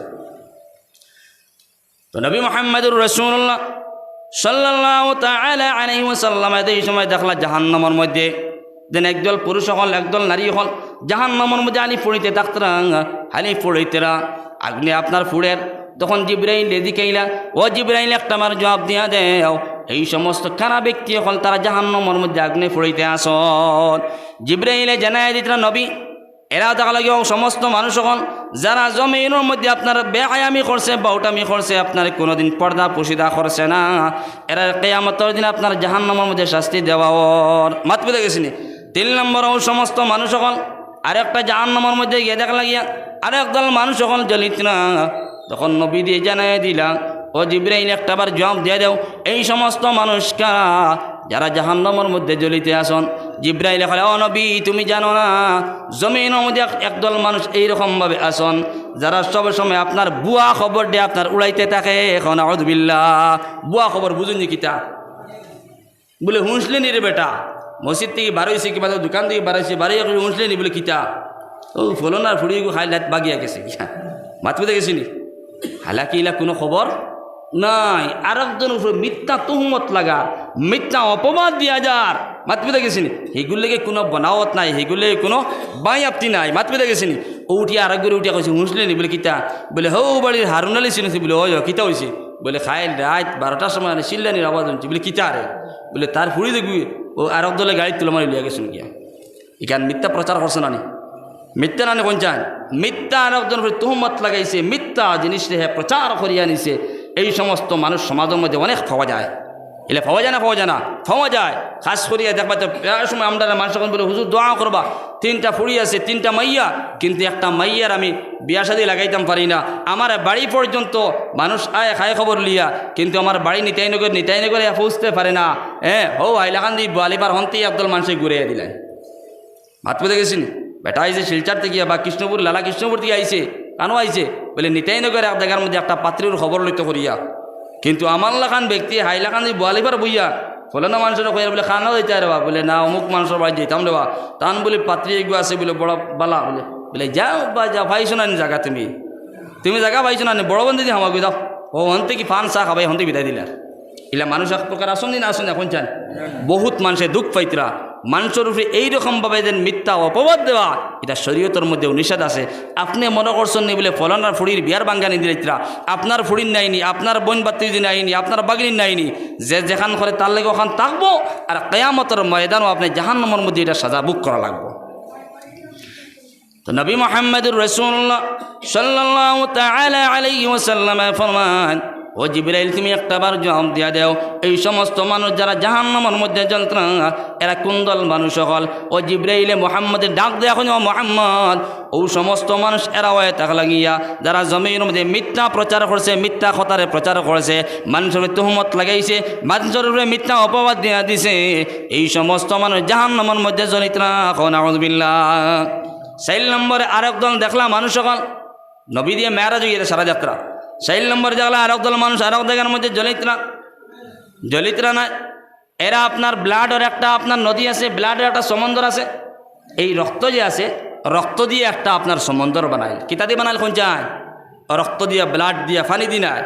তো নবী মুহাম্মাদুর রাসূলুল্লাহ সাল্লাল্লাহু তাআলা আলাইহি ওয়াসাল্লাম এই সময় দেখলা জাহান্নামর মধ্যে, দেন একদল পুরুষ অকল, একদল নারী অকল জাহান্নামর মধ্যে হানি পুড়িতে থাকতরা, হানি পুড়িতেরা। আগুনে আপনার পুড়ের, তখন জিব্রাইলরে জিকাইলা, "ও জিব্রাইল, একটা আমার জবাব দিয়া দেও, এই সমস্ত কারা ব্যক্তি অকল তারা জাহান্নামর মধ্যে আগুনে পুড়িতে আছন?" জিব্রাইলে জানাই দিতরা, নবী, এরা দেখা লাগে ও সমস্ত মানুষ অকল, যারা জমিনর মধ্যে আপনার বেহায়ামি করছে, বাউটামি করছে, আপনার কোনোদিন পর্দা পুশিদা করছে না, এরা কিয়ামতর দিন আপনার জাহান্নামর মধ্যে শাস্তি দেওয়া অর। মাত বুঝা গেছে নি? তিন নম্বর, ও সমস্ত মানুষ অকল আরেকটা জাহান্নামর মধ্যে গিয়া দেখা লাগিয়া আরেক দল মানুষ অকল জ্বলিত না। তখন নবী দিয়ে জানাই দিলা, "ও জিব্রাইল, একটা বার জবাব দিয়া দেও, এই সমস্ত মানুষ কারা, যারা জাহান্নামর মধ্যে জ্বলিতে আছন?" জিব্রাইলে কয়, "ও নবী, তুমি জানো না, জমিনর মধ্যে এক, একদল মানুষ এইরকম ভাবে আছন, যারা সব সময় আপনার ভুয়া খবর দিয়া আপনার উড়াইতে থাকে।" কও নাউজুবিল্লাহ। ভুয়া খবর বুঝইন নি কিতা? বলে, "হুনছলে নি রে বেটা, মসজিদ থাকি বার অইছি কিবা দোকান থাকি বার অইছি, বারইয়া কইবো, 'হুনছলে নি?' বলে, 'কিতা?' 'ও ফলনার ফুড়িগু কাইল রাইত ভাগিয়া গেছে গিয়া।'" মাত বুঝা গেছে নি? হালাকি ইলা কোনো খবর নাই। আরেকজনর উপরে মিথ্যা তুহমত লাগা, মিথ্যা অপবাদ দিয়া যার। মাত বুঝা গেছে নি? হিগুর লাগি কোনো বনাওত নাই, হিগুর লাগি কোনো বাঁয়াপ্তি নাই। মাত বুঝা গেছে নি? ও উঠিয়া আরেকগরে উঠিয়া কইছে, "হুনছলে নি?" বলে, "কিতা?" বলে, "হউ বাড়ির হারুন আলী চিনছ নি?" বলে, "অয়, অয়, কিতা অইছে?" বলে, "কাইল রাইত বারোটার সময় আনি চিল্লানির আওয়াজ হুনছি।" বলে, "কিতা রে?" বলে, "তার ফুড়ি দেখবি, ও আরক দলে গাড়িত তুলা মারি লইয়া গেছন গিয়া।" ইখান মিথ্যা প্রচার করছে না নি? মিথ্যা না নি কইন চাইন? মিথ্যা আরকজনর উপরে তুহমত লাগাইছে, মিথ্যা জিনিসরে হে প্রচার করিয়া নিছে। এই সমস্ত মানুষ সমাজর মধ্যে অনেক পাওয়া যায়। ইলা পাওয়া যায় না, পাওয়া যায় না, পাওয়া যায়। খাস করিয়া দেখবা তো প্রায় সময় আমরারে মানষে কইন বলে, "হুজুর, দোয়া করবা, তিনটা ফুড়ি আছে, তিনটা মাইয়া, কিন্তু একটা মাইয়ার আমি বিয়া শাদি লাগাইতাম পারি না। আমার বাড়ি পর্যন্ত মানুষ আয় খায় খবর লইয়া, কিন্তু আমার বাড়ি নিতাইনগর, নিতাইনগরে পৌঁছতে পারে না।" হ্যাঁ, হউ হাইলাকান্দি বোয়ালিপাড়া হন্তেই একদল মানষে ঘুরাইয়া দিলাইন। মাত বুঝা গেছে নি? বেটা আইছে শিলচর থাকি বা কৃষ্ণপুর, লালা কৃষ্ণপুর থাকি আইছে, কানো আইছে? বলে, "নিতাইনগর এক জাগার মধ্যে একটা পাত্রীর খবর লইতো করিয়া।" কিন্তু আমার লাখান ব্যক্তি হাইলাকান্দি বোয়ালিপাড়া বইয়া ফলানা মানষরে কইয়ার বলে, "কানো যাইতায় রে বা?" বলে, "না, অমুক মানষর বাড়ি যাইতাম রে বা।" তান বলে, "পাত্রী এগু আছে বলে, বড় বালা।" বলে, "বলে যাও বা যাও, পাইছো না নি জাগা তুমি? তুমি জাগা পাইছো না নি? বড় বন্দি দি হামাগুড়ি যাও।" ও হন্তে কি পান চা খাবাই, হন্তে বিদায় দিলা। ইলা মানুষ এক প্রকার আছইন নি না আছইন নি, এখন চান? বহুত মানষে দুখ পাইতরা, মানষর উপরে এইরকম ভাবে যেন মিথ্যা অপবাদ দেওয়া, ইটা শরীয়তর মধ্যেও নিষেধ আছে। আপনে মনো করছইন নি বলে ফলানার ফুড়ির বিয়ার বাঙ্গানি দিলাইতরা, আপনার ফুড়ির নাইনি, আপনার বইন বাত্তি যদি নাইনি, আপনার বাগনির নাইনি, যে যেখান করে তার লগে ওখান থাকবো, আর কিয়ামতর ময়দানও আপনে জাহান্নামর মধ্যে ইটার সাজা ভোগ করা লাগবো। তো নবী মুহাম্মদুর রাসূলুল্লাহ সাল্লাল্লাহু তাআলা আলাইহি ওয়াসাল্লামে ফরমান, "ও জিব্রাইল, তুমি একটা বার জবাব দিয়া দেও, এই সমস্ত মানুষ যারা জাহান্নামর মধ্যে জ্বলতরা, এরা কোন দল মানুষ অকল?" ও জিব্রাইলে মুহাম্মদে ডাক দেয়া কইন, "ও মুহাম্মদ, ও সমস্ত মানুষ এরা অয় থাকলা গিয়া, যারা জমিনর মধ্যে মিথ্যা প্রচার করছে, মিথ্যা কথারে প্রচার করছে, মানষর উপরে তুহমত লাগাইছে, মানষর উপরে মিথ্যা অপবাদ দিয়া দিছে, এই সমস্ত মানুষ জাহান্নামর মধ্যে জ্বলিতরা।" কও নাউজুবিল্লাহ। চাইর নম্বরে আরক দল দেখলা মানুষ অকল, নবী দিয়া মেরাজ অইয়া সারা যাত্রা। চাইর নম্বরে দেখলা আরক দল মানুষ আরক জাগার মধ্যে জ্বলিতরা, জ্বলিতরা নায়। এরা আপনার ব্লাডর একটা আপনার নদী আছে, ব্লাডর একটা সমুন্দর আছে। এই রক্ত যে আছে, রক্ত দিয়া একটা আপনার সমুন্দর বানাইল। কিতা দি বানাইল কইন চাই? রক্ত দিয়া, ব্লাড দিয়া, পানি দি নায়।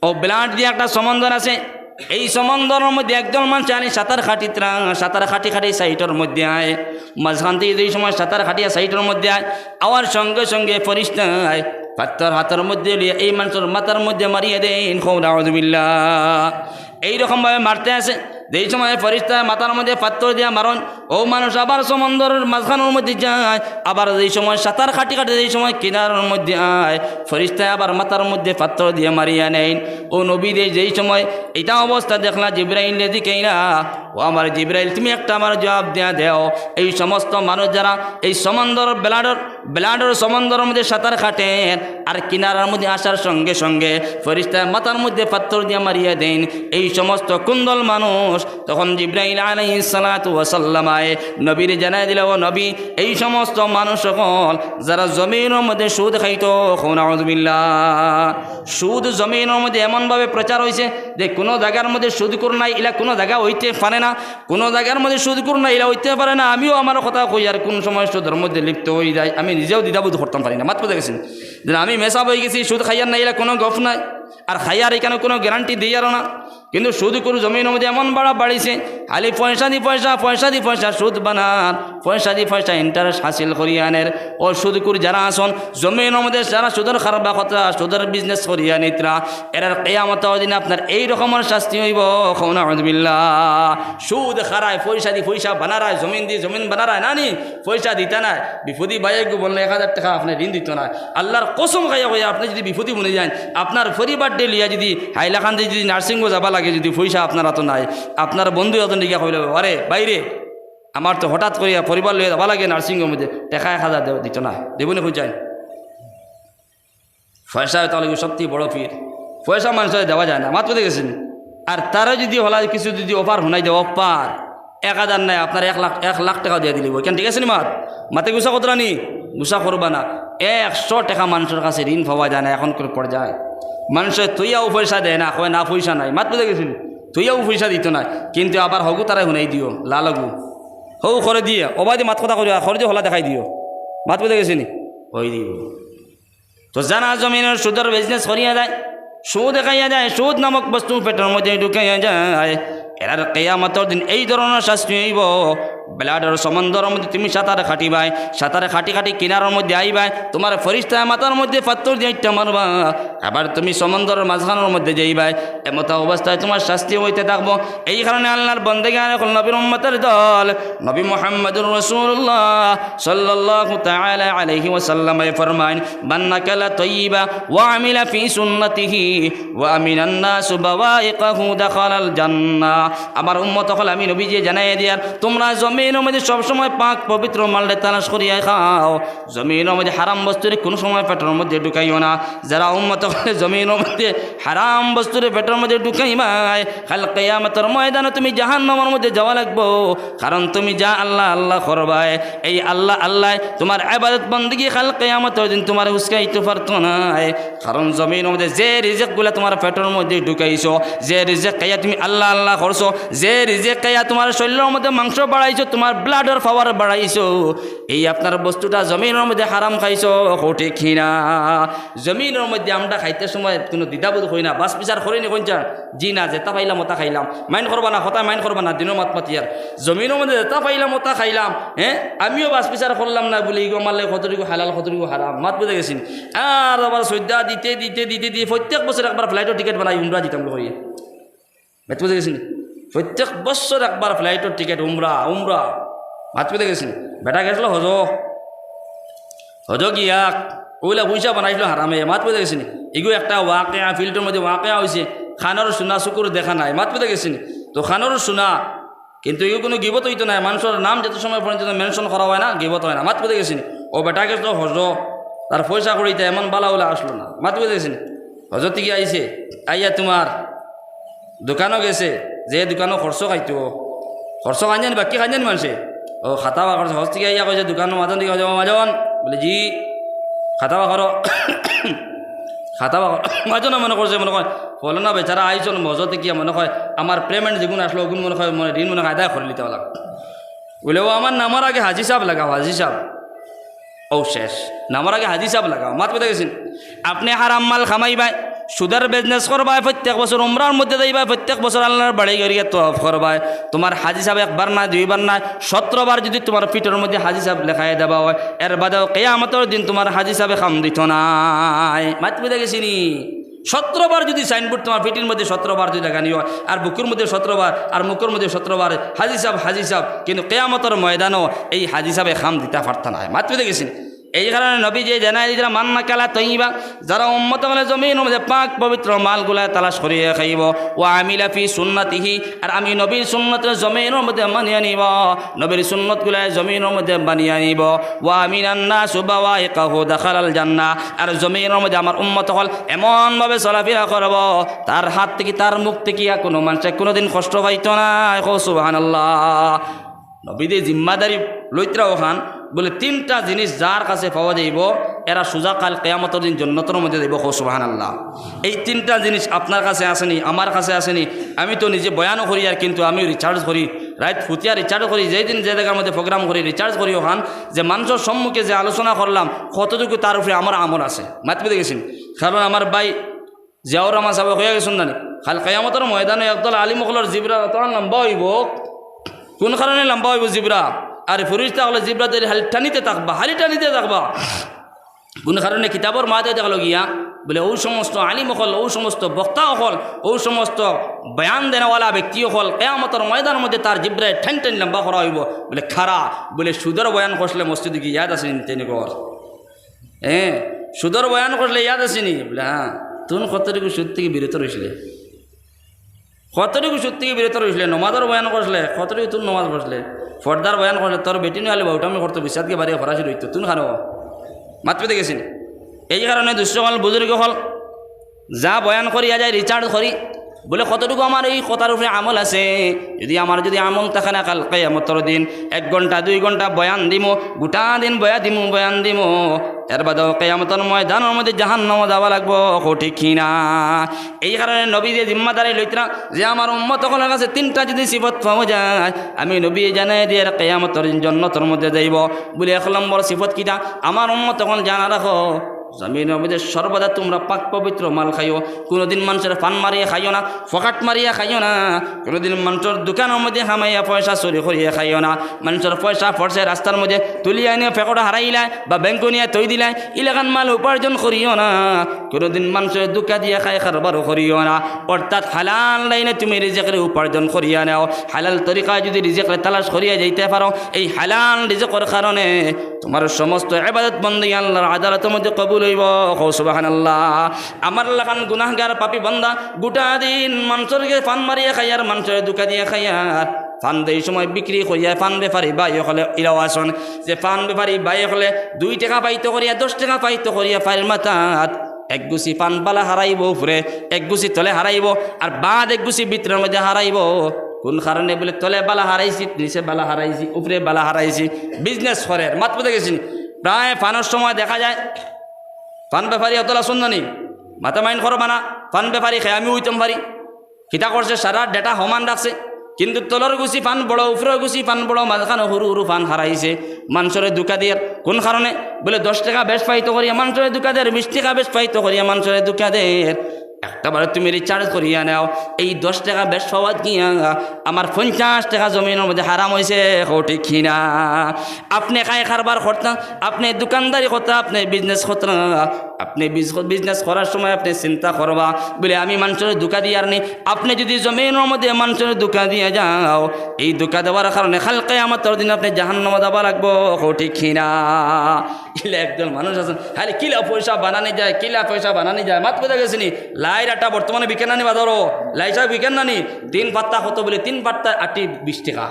ও ব্লাড দিয়া একটা সমুন্দর আছে। এই সমুন্দরর মধ্যে একজন মানুষ আনি সাঁতার কাটিতরা, সাঁতার কাটি কাটি সাইডর মধ্যে আয়। মাঝখান থাকি যেই সময় সাঁতার কাটিয়া সাইডর মধ্যে আয়, আওয়ার সঙ্গে সঙ্গে ফিরিস্তায় পাত্থর হাতর মধ্যে লইয়া এই মানষর মাথার মধ্যে মারিয়া দেইন। কও নাউজুবিল্লাহ। এইরকম ভাবে মারতে আছে, যেই সময় ফিরিস্তায় মাথার মধ্যে পাত্থর দিয়া মারইন, ও মানুষ আবার সমুন্দরর মাঝখানর মধ্যে যায়, আবার যেই সময় সাঁতার কাটি কাটি যেই সময় কিনারর মধ্যে আয়, ফিরিস্তায় আবার মাথার মধ্যে পাত্থর দিয়া মারিয়া নেইন। ও নবীরে যেই সময় ইটা অবস্থা দেখলা, জিব্রাইলরে জিকাইলা, "ও আমার জিব্রাইল, তুমি একটা আমার জবাব দিয়া দেও, এই সমস্ত মানুষ যারা এই সমুন্দর ব্লাডর, ব্লাডর সমুন্দরর মধ্যে সাঁতার কাটের আর কিনারার মধ্যে আসার সঙ্গে সঙ্গে ফিরিস্তায় মাথার মধ্যে পাত্থর দিয়া মারিয়া দেইন, এই সমস্ত কোন দল মানুষ?" তখন জিব্রাইল আলাইহিস সালাতু ওয়াস সালাম আয় নবীরে জানাই দিলা, "ও নবী, এই সমস্ত মানুষ অকল যারা জমিনর মধ্যে সুদ খাইতো।" কও নাউজুবিল্লাহ। সুদ জমিনর মধ্যে এমনভাবে প্রচার অইছে যে কোনো জাগার মধ্যে সুদখুর নাই, ইলা কোনো জাগা অইতে পারে না। কোনো জাগার মধ্যে সুদখুর নাই, ইলা অইতে পারে না। আমিও আমার কথা কই, আর কোন সময় সুদর মধ্যে লিপ্ত অই যাই, আমি নিজেও দ্বিধাবোধ করতাম পারি না। মাত বুঝা গেছে নি? যে আমি মেসাব অই গেছি, সুদ খাইয়ার না, ইলা কোনো গফ নাই। আর খাইয়ার ইখানো কোনো গ্যারান্টি দিয়ারও না। কিন্তু সুদখুর জমিনর মধ্যে এমন বাড়া বাড়িছে, খালি পয়সা দি পয়সা, পয়সা দি পয়সা সুদ বানার, পয়সা দি পয়সা ইন্টারেস্ট হাসিল করি আনের। ও সুদখুর যারা আছইন, জমিনর মধ্যে যারা সুদর কারবার করতরা, সুদর বিজনেস করি আনিতরা, এরার কিয়ামতর দিন আপনার এই রকমর শাস্তি অইবো। কও নাউজুবিল্লাহ। সুদ খারায়, পয়সা দি পয়সা বানারায়, জমিন দি জমিন বানারায়, না নি? পয়সা দিতা নায়। বিপদি ভাইয়ে গো বললে এক হাজার টেকা আপনে ঋণ দিতো নায়। আল্লার কসম খাইয়া কইয়া আপনে যদি বিপদি বনি যাইন, আপনার পরিবাররে লইয়া যদি হাইলাকান্দি যদি নার্সিং হোমো যাবা লাগে, যদি পয়সা আপনার আতো নাই, আপনার বন্ধু একজন গিয়া কইলো, "আরে ভাইরে, আমার তো হঠাৎ করিয়া পরিবার লইয়া যাবা লাগে নার্সিং হোমো, টেকা এক হাজার দেও", দিতো নায়। দিবো নি কইন চাই? পয়সা অইতে অইলে সবচেয়ে বড় পীর। পয়সা মানষরে দেওয়া যায় না, মাত বুঝা গেছে নি? আর তারে যদি হলা কিছু যদি অফার হুনাই দেও, অফার, এক হাজার নায়, আপনার এক লাখ, এক লাখ টেকা দিয়া দিলিবো। কেন, ঠিক আছে নি মাত? মাতে গুসা করতরা নি? গুসা করবা না। একশো টেকা মানষর কাছে ঋণ পাওয়া যায় না এখনকার পর্যায়ে। মানষে থইয়াও পয়সা দেয় না, কয় না পয়সা নাই, মাত বুঝা গেছে নি? থইয়াও পয়সা দিতো নায়, কিন্তু আবার হগু তারে হুনাই দিও, লালগু। হউ করে দিয়া, অবাদি মাত কথা করিও, আর করে দিয়া হলা দেখাই দিও। মাত বুঝা গেছে নি? অই দিবো। তো যারা জমিনর সুদর বিজনেস করিয়া যায়, সুদ খাইয়া যায়, সুদ নামক বস্তু পেটর মধ্যে ঢুকাইয়া যায়, এরার কিয়ামতর দিন এই ধরনর শাস্তি অইবো। ব্লাডর সমুদ্রর মধ্যে তুমি সাঁতার কাটিবায়, সাঁতার কাটি কাটি কিনারর মধ্যে আইবায়, তুমার ফিরিস্তায় মাথার মধ্যে পাথর দিয়া ইটা মারবা, আবার তুমি সমুদ্রর মাঝখানর মধ্যে যাইবায়। এমতা অবস্থায় তুমার শাস্তি অইতে থাকবো। এই কারণে আল্লার বন্দেগান অকল, নবীর উম্মতের দল, নবী মুহাম্মদুর রাসূলুল্লাহ সাল্লাল্লাহু তাআলা আলাইহি ওয়াসাল্লামে ফরমাইন, "মান আকালা তাইয়িবা ওয়া আমিলা ফি সুন্নাতিহি ওয়া আমিনান নাসু বাওয়াইকাহু দাখালাল জান্নাহ।" আমার উম্মত অকল, আমি নবীজি জানাই দিয়ার, তুমরা জমিনর মধ্যে সবসময় পাক পবিত্র মালরে তালাশ করিয়া খাও। জমিনর মধ্যে হারাম বস্তুরে কুনু সময় পেটর মধ্যে ঢুকাইও না। যারা উম্মত অকলে জমিনর মধ্যে হারাম বস্তুরে পেটর মধ্যে ঢুকাইবায়, কাল কিয়ামতর ময়দানো তুমি জাহান্নামর মধ্যে যাওয়া লাগবো। কারণ তুমি যা আল্লাহ আল্লাহ করবায়, এই আল্লাহ আল্লাহ তুমার ইবাদত বন্দেগি কাল কিয়ামতর দিন তুমারে উস্কাইতো পারতো নায়। কারণ জমিনর মধ্যে যে রিজিকগুলা তুমার পেটর মধ্যে ঢুকাইছো, যে রিজিক খাইয়া তুমি আল্লাহ আল্লাহ করছো, যে রিজিক খাইয়া তুমার শরীরর মধ্যে মাংস বাড়াইছো, তুমার ব্লাডর পাওয়ার বাড়াইছো, এই আপনার বস্তুটা জমিনর মধ্যে হারাম খাইছো, কও ঠিক কিনা? জমিনর মধ্যে আমরা খাইতে সময় কুনু দ্বিধাবোধ করি না, বাছ বিচার করি নি, কইন চার? জি না, যেটা পাইলাম ওটা খাইলাম। মাইন্ড করবা না, কথা মাইন্ড করবা না, দিনর মাত মাতিয়ার। জমিনর মধ্যে যেটা পাইলাম ওটা খাইলাম, হ্যাঁ? আমিও বাছ বিচার করলাম না বুলি ইগু আমার লাগি কতটুকু হালাল, কতটুকু হারাম। মাত বুঝা গেছে নি? আর আবার সইদা দিতে, দিতে, দিতে, দিতে প্রত্যেক বছর একবার ফ্লাইটর টিকিট বানাই উমরা দিতাম কইয়া। মাত বুঝা গেছে নি? প্রত্যেক বছর একবার ফ্লাইটর টিকিট, উমরা, উমরা। মাত বুঝা গেছে নি? বেটা গেছিল হজ। হজ গিয়া অউলা পয়সা বানাইছিল হারামে। মাত বুঝা গেছে নি? ইগু একটা ওয়াকিয়া, ফিল্ডর মধ্যে ওয়াকিয়া অইছে। কানর সোনা চকুর দেখা নাই। মাত বুঝা গেছে নি? তো কানর সোনা, কিন্তু ইগু কুনু গিবত অইতো নায়। মানষর নাম যত সময় পর্যন্ত মেনশন করা অয় না, গিবত অয় না। মাত বুঝা গেছে নি? অউ বেটা গেছিল হজ, তার পয়সা কড়িতে এমন বালা উলা আসলো না। মাত বুঝা গেছে নি? হজ থাকি আইছে, আইয়া তুমার দোকানো গেছে, যে দোকানো খরচ খাইতো, খরচ খাইন জানি, বাকি খাইন জানি মানষে। অউ খাতা বার করছে, হজ থাকি আইয়া কইছে, দোকানর মাজন দিকে কইছে, "ও মাজন," বলে, "জি।" খাতা বার করো, খাতা বার করো। মাজনে মনে করছে, মনে কয়, "ফলনা বেচারা আইছইন হজ থাকি, মনে কয় আমার পেমেন্ট যেগুন আসলো, ওগুন মনে কয়, মনে ঋণ মনে কয় আদায় করিলিতা অলা।" বলে, "ও আমার নামর আগে হাজি সাব লাগাও, হাজি সাব।" অউ শেষ। নামর আগে হাজি সাব লাগাও। মাত বুঝা গেছে নি? আপনে হারাম মাল কামাইবায়, সুদর বিজনেস করবায়, প্রত্যেক বছর উমরার মধ্যে যাইবায়, প্রত্যেক বছর আল্লার বাড়ি গিয়া তওয়াফ করবায়। তুমার হাজি সাব একবার নায়, দুইবার নায়, সতরো বার যুদি তুমার পিঠর মধ্যে হাজি সাব লেখাইয়া দেওয়া অয়, এর বাদেও কিয়ামতর দিন তুমার হাজি সাবে কাম দিতো নায়। মাত বুঝা গেছে নি? সতরো বার যুদি সাইনবোর্ড তুমার পিঠর মধ্যে সতরো বার যুদি লাগানি অয়, আর বুকুর মধ্যে সতরো বার, আর মুখর মধ্যে সতরো বার, "হাজি সাব, হাজি সাব", কিন্তু কিয়ামতর ময়দানো এই হাজি সাবে কাম দিতা পারতা নায়। মাত বুঝা গেছে নি? এই কারণে নবীজি জানাই দিতরা, "মান আকালা তাইয়িবা", যারা উম্মত অকলে জমিনর মধ্যে পাক পবিত্র মালগুলা তালাশ করিয়া খাইবো, "ওয়া আমিলা ফি সুন্নাতিহি", আর আমি নবীর সুন্নতরে জমিনর মধ্যে মানিয়া নিবো, নবীর সুন্নতগুলা জমিনর মধ্যে মানিয়া নিবো, "ওয়া আমিনান নাসু বাওয়াইকাহু দাখালাল জান্নাহ", আর জমিনর মধ্যে আমার উম্মত অকল এমনভাবে চলাফিরা করবো, তার হাত থাকি, তার মুখ থাকি আর কুনু মানষে কুনুদিন কষ্ট পাইতো নায়। কও সুবহানাল্লাহ। নবীজি জিম্মাদারি লইতরা অখান, বলে, তিনটা জিনিস যার কাছে পাওয়া যাইবো, এরা সোজা কাল কিয়ামতর দিন জন্নতর মধ্যে যাইবো। কও সুবহানাল্লাহ। এই তিনটা জিনিস আপনার কাছে আছে নি, আমার কাছে আছে নি। আমি তো নিজে বয়ানও করি, আর কিন্তু আমি রিচার্জ করি, রাইত ফুতিয়া রিচার্জ করি, যেদিন যে জাগার মধ্যে প্রোগ্রাম করি, রিচার্জ করি অখান, যে মানষর সম্মুখে যে আলোচনা করলাম, কতটুকু তার উপরে আমার আমল আছে। মাত বুঝা গেছে নি? কারণ আমার ভাই জিয়াউর রহমান সাবে কইয়া গেছইন না নি, কাল কিয়ামতর ময়দানো একদল আলিম অকলর জিব্রা অতখান লাম্বা অইবো। কুন কারণে লাম্বা অইবো জিব্রা? আর ফিরিস্তা অকলে জিব্রা ধরি খালি টানিতে থাকবা, খালি টানিতে থাকবা। কুন কারণে? কিতাবর মাঝে দেখা গিয়া বলে, অউ সমস্ত আলিম অকল, অউ সমস্ত বক্তা অকল, অউ সমস্ত বয়ান দেনেওয়ালা ব্যক্তি অকল, কিয়ামতর ময়দানর মধ্যে তার জিব্রায় টানি টানি লাম্বা করা অইবো। বলে, "খারা", বলে, "সুদর বয়ান করলে মসজিদে গিয়া ইয়াদ আছে নি তেনে কর?" হ্যাঁ, সুদর বয়ান করলে ইয়াদ আছে নি? বলে, "হ্যাঁ।" তুন কতটুকু সুদ থাকি বিরত রইছলে? কতটুকু সুদ থাকি বিরত রইছলে? নমাজর বয়ান করলে, কতটুকু তুন নমাজ করলে? পর্দার বয়ান করলে, তোর বেটি নইলে বাউটামি করতো, বিছাত গিয়া বাড়ি ফরাসি রইতো, তুন খানো? মাত বুঝা গেছে নি? এই কারণে দুষ্ট অকল, বুজুর্গ অকল, যা বয়ান করি, যা যাই রিচার্জ করি, বলে, কতটুকু আমার এই কথার উপরে আমল আছে? যুদি আমার যুদি আমল থাকে না, কাল কিয়ামতর দিন এক ঘন্টা, দুই ঘন্টা বয়ান দিমু, গোটা দিন বয়া দিমু, বয়ান দিমু, এর বাদেও কিয়ামতর ময়দানর মধ্যে জাহান্নামো যাওয়া লাগবো, কও ঠিক কিনা? এই কারণে নবীজি জিম্মাদারি লইতরা যে আমার উম্মত অকলর কাছে তিনটা যুদি সিফত পাওয়া যায়, আমি নবীয়ে জানাই দিয়ার কিয়ামতর দিন জন্নতর মধ্যে যাইবো। বলে, এক নম্বর সিফত কিতা? আমার উম্মত অকল জানা রাখো, জমিনর মধ্যে সর্বদা তুমরা পাক পবিত্র মাল খাইও। কুনুদিন মানষর ফান মারিয়া খাইও না, ফকাট মারিয়া খাইও না। কুনুদিন মানষর দোকানর মধ্যে হামাইয়া পয়সা চুরি করিয়া খাইও না। মানষর পয়সা পড়ছে রাস্তার মধ্যে, তুলিয়া আনিয়া ফেকটে হারাইলায় বা ব্যাংকো নিয়া থই দিলায়, ইলাখান মাল উপার্জন করিও না। কুনুদিন মানষরে ধুকা দিয়া খাই কারবার করিও না। অর্থাৎ হালাল লাইনে তুমি রিজিকরে উপার্জন করিয়া নেও। হালাল তরিকায় যদি রিজিকরে তালাশ করিয়া যাইতে পারো, এই হালাল রিজিকর কারণে তুমার সমস্ত ইবাদত বন্দেগী আল্লার আদালতর মধ্যে কবুল অইবো। কও সুবহানাল্লাহ। আমার লাখান গুনাহগার পাপী বান্দা গুটা দিন মানষর গেছে ফান মারিয়া খাইয়ার, মানষরে ধুকা দিয়া খাইয়ার, ফান দেই সময় বিক্রি করিয়া ফান বেপারী ভাই অকলে ইলাও আছইন, যে ফান বেপারী ভাই অকলে দুই টেকা পাইতো করিয়া, দশ টেকা পাইতো করিয়া ফাইর মাথাত এক গুছি ফান বালা হারাইবো উপরে, এক গুছি তলে হারাইবো, আর বাদ এক গুছি ভিতরর মধ্যে হারাইবো। কুন কারণে? বুলে, তলে বালা হারাইছি, নিচে বালা হারাইছি, উপরে বালা হারাইছি। বিজনেস করের, মাত বুঝা গেছে নি? প্রায় ফানর সময় দেখা যায়, ফান বেপারী অতলা শুননি, মাথা মাইন্ড করবা না, ফান বেপারী খাই আমিও অইতাম পারি। কিতা করছে, সারা ডেটা সমান রাখছে, কিন্তু তলর গুছি ফান বড়, উপরর গুছি ফান বড়, মাঝখানো হুরু হুরু ফান হারাইছে। মানষরে ধুকা দের। কুন কারণে? বুলে, দশ টেকা বেশ পাইতো করিয়া মানষরে ধুকা দের, বিশ টেকা বেশ পাইতো করিয়া মানষরে ধুকা দের। একটা বারে তুমি রিচার্জ করিয়া নেও, এই দশ টেকা বেশ পাওয়াত গিয়া আমার পঞ্চাশ টেকা জমিনর মধ্যে হারাম অইছে। কও ঠিক কি না? আপনে খাই কারবার করতা, আপনে দোকানদারি করতা, আপনে বিজনেস করতা, আপনে বিজ-, বিজনেস করার সময় আপনে চিন্তা করবা, বুলে, আমি মানষরে ধুকা দিয়ার নি। আপনে যদি জমিনর মধ্যে মানষরে ধুকা দিয়া যাও, এই ধুকা দেওয়ার কারণে কাল কিয়ামতর দিন আপনে জাহান্নামো যাওয়া লাগবো। কও ঠিক কি না? ইলা একজন মানুষ আছইন, খালি কিলা পয়সা বানানি যায়, কিলা পয়সা বানানি যায়। মাত বুঝা গেছে নি? লাইর আটা বর্তমানে বিকে না নি বাজারো? লাই শাক বিকে না নি? তিন পাত্তা কত? বুলে, তিন পাত্তা আটি বিশ টেকা।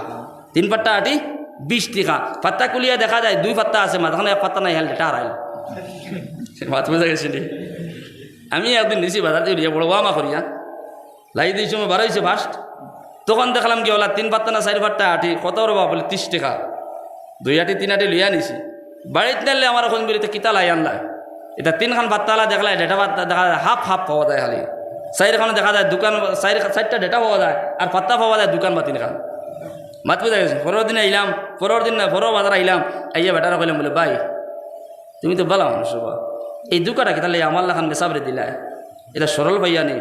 তিন পাত্তা আটি বিশ টেকা। পাত্তা খুলিয়া দেখা যায় দুই পাত্তা আছে, মাঝখানো এক পাত্তা নাই, হেল ডেটা হারাইল। মাত বুঝা গেছে নি? আমি একদিন নিছি বাজার থাকি লইয়া, বড় ওয়ামা করিয়া। লাই দেই সময় বারইছে ফার্স্ট। তখন দেখলাম কি অলা তিন পাত্তা না চাইর পাত্তা আটি, কত রে বা? বুলে, ত্রিশ টেকা। দুই আটি তিন আটি লইয়া নিছি। বাড়িত নেলে আমারে কইন বুলে, "ইতা কিতা লাই আনলায়?" ইতা তিনখান পাত্তা অলা দেখলায়, ডেটা পাত্তা দেখা যায় হাফ হাফ পাওয়া যায় খালি। চাইরখানো দেখা যায় দোকান, চাইর, চাইরটা ডেটা পাওয়া যায়, আর পাত্তা পাওয়া যায় দোকান বা তিনখান। মাত বুঝা গেছে? পরর দিন আইলাম, পরর দিন না, পরর বাজার আইলাম, আইয়া বেটারে কইলাম বুলে, "ভাই, তুমি তো বালা মানুষ বা, এই ধুকাটা কিতার লাগি আমার লাখান বেসাবরে দিলায়? ইতা সরল পাইয়া নি?"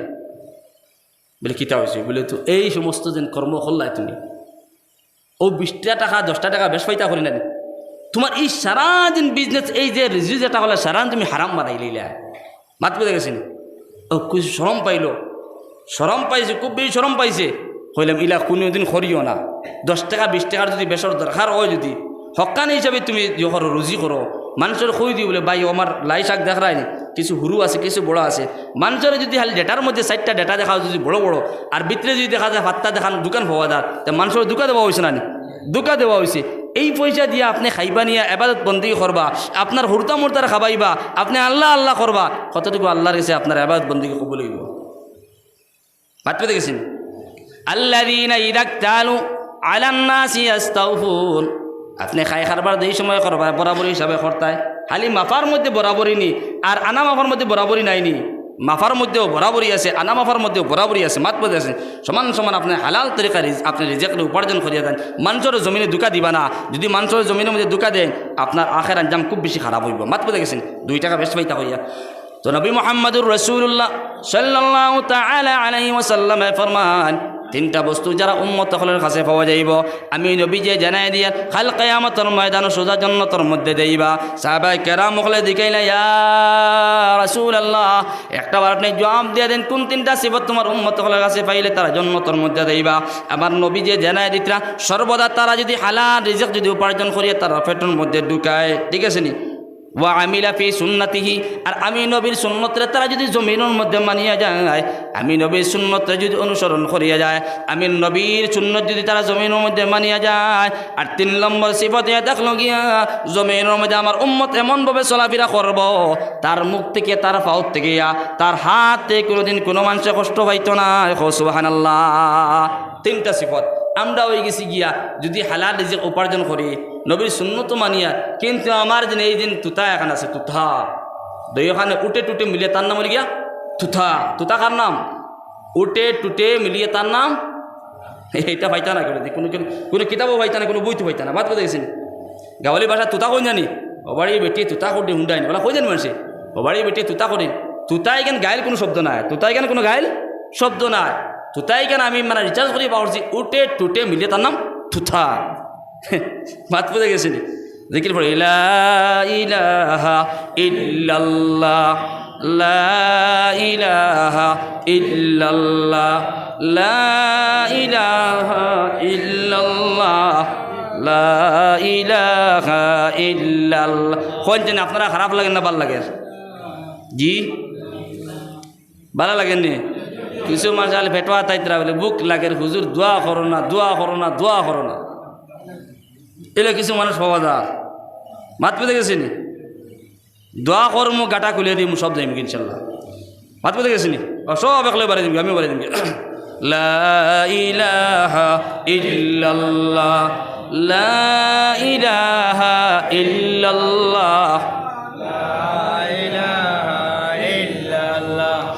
বুলে, "কিতা অইছে?" বুলে, "তো এই সমস্ত দিন কর্ম করলায় তুমি, অউ বিশটা টেকা, দশটা টেকা বেশ পাইতা করি না নি? তুমার এই সারা দিন বিজনেস, এই যে রুজি যেটা অইলা, সারা দিন তুমি হারাম বানাই লইলায়।" মাত বুঝা গেছে নি? অউ কিছু শরম পাইলো, শরম পাইছে, খুব বেশি শরম পাইছে। কইলাম, "ইলা কুনুদিন করিও না। দশ টেকা, বিশ টেকার যদি বেশর দরকার অয়, যদি হক্কানি হিসাবে তুমি ইয়ে করো, রুজি করো, মানষরে কই দিও বুলে, 'ভাই, অউ আমার লাই শাক দেখরায় নি, কিছু হুরু আছে, কিছু বড় আছে।' মানষরে যদি খালি ডেটার মধ্যে চাইরটা ডেটা দেখাও যদি বড় বড়, আর ভিতরে যদি দেখা যায় পাত্তা দেখান দোকান পাওয়া যায়, তে মানষরে ধুকা দেওয়া অইছে না নি? ধুকা দেওয়া অইছে। এই পয়সা দিয়া আপনে খাইবা নিয়া ইবাদত বন্দেগি করবা, আপনার হুরুতা মুরুতারে খাবাইবা, আপনে আল্লাহ আল্লাহ করবা, কতটুকু আল্লাহর গেছে আপনার ইবাদত বন্দেগি কবুল অইবো? মাত বুঝা গেছে নি? আল্লাযীনা ইযা ইক্তালু আলান নাসি ইয়াস্তাওফুন। আপনে খাই কারবার যেই সময় করবা, বরাবরি হিসাবে করতায়। খালি মাপার মধ্যে বরাবরি নি, আর আনা মাপার মধ্যে বরাবরি নাই নি। মাপার মধ্যেও বরাবরি আছে, আনা মাপার মধ্যেও বরাবরি আছে। মাত বুঝা গেছে নি? সমান সমান আপনে হালাল তরিকায় রিজ-, আপনে রিজিকরে উপার্জন করিয়া দেইন। মানষরে জমিনো ধুকা দিবা না। যদি মানষরে জমিনর মধ্যে ধুকা দেইন, আপনার আখের আঞ্জাম খুব বেশি খারাপ অইবো। মাত বুঝা গেছে নি? দুই টেকা বেশ পাইতা করিয়া। তো নবী মুহাম্মাদুর রাসূলুল্লাহ সাল্লাল্লাহু তাআলা আলাইহি ওয়াসাল্লামে ফরমান, তিনটা বস্তু যারা উম্মত অকলর কাছে পাওয়া যাইবো, আমি নবীজিয়ে জানাই দিয়ার, কাল কিয়ামতর ময়দানো সোজা জন্নতর মধ্যে যাইবা। সাহাবায়ে কেরাম অকলে জিকাইলা, "ইয়া রাসূলুল্লাহ, একটা বার আপনে জুয়াব দিয়া দেইন, কুন তিনটা সিফত তুমার উম্মত অকলর কাছে পাইলে তারা জন্নতর মধ্যে যাইবা?" আমার নবীজিয়ে জানাই দিতরা, সর্বদা তারা যদি হালাল রিজিক যদি উপার্জন করিয়া তারা পেটর মধ্যে ঢুকায়, ঠিক আছে নি? ওয়া আমিলা ফি সুন্নাতিহি, আর আমি নবীর সুন্নতরে তারা যদি জমিনর মধ্যে মানিয়া যায়, আমি নবীর সুন্নতরে যদি অনুসরণ করিয়া যায়, আমি নবীর সুন্নত যদি তারা জমিনর মধ্যে মানিয়া যায়, আর তিন নম্বর সিফত ইয়া দেখলো গিয়া, জমিনর মধ্যে আমার উম্মত এমনভাবে চলাফিরা করবো, তার মুখ থেকে, তার পাও থেকে, তার হাত থেকে কুনুদিন কুনু মানষে কষ্ট পাইতো না। কও সুবহানাল্লাহ। তিনটা সিফত। আমরা অইগেছি গিয়া, যদি হালাল রিজিক উপার্জন করি, নবীর সুন্নত মানিয়া, কিন্তু আমার দিন এই দিন তুতা এখান আছে, তুতা। দুইখানে উটে টুটে মিলিয়া তার নাম অইল গিয়া তুতা। তুতা কার নাম? উটে টুটে মিলিয়া তার নাম। ইটা পাইতা না কুনুদিন, কুনু, কুনু, কুনু কিতাবো পাইতা না, কুনু বইতো পাইতা না। মাত বুঝা গেছে নি? গাওয়ালি ভাষায় তুতা কইন জানি, "ও বাড়ি বেটি তুতা কইন হুন্ডাইন", অলা কইন জানি মানষে। বাড়ি বেটে তুতা করে। তুতা ইখান গাইল কুনু শব্দ নায়, তুতা ইখান কুনু গাইল শব্দ নায়। তুতা ইখান আমি মানে research করি বার করছি, উটে টুটে মিলে তার নাম তুতা। মাত বুঝা গেছে নি? জিকির পড়ে, লা ইলাহা ইল্লাল্লাহ, লা ইলাহা ইল্লাল্লাহ, লা ইলাহা ইল্লাল্লাহ, লা ইলাহা ইল্লাল্লাহ। কইন জানি আপনারা খারাপ লাগের না, ভালা লাগের? জি, ভালা লাগের নি? কিছু মানুষ আলে ফেটুয়া তাইতরা বলে, বুক লাগের হুজুর, দোয়া করো না, দোয়া করো না, দোয়া করো না। এলে কিছু মানুষ পাওয়া যায়। মাত বুঝা গেছে নি? দোয়া করমু, গাটা খুলে দিমু, সব যাইমু ইনশাল্লাহ। মাত বুঝা গেছে নি? ও, সব একলে বাড়ি দিমু, আমি বাড়ি দিমু। লা ইলাহা ইল্লাল্লাহ, লা ইলাহা ইল্লাল্লাহ, লা ইলাহা ইল্লাল্লাহ,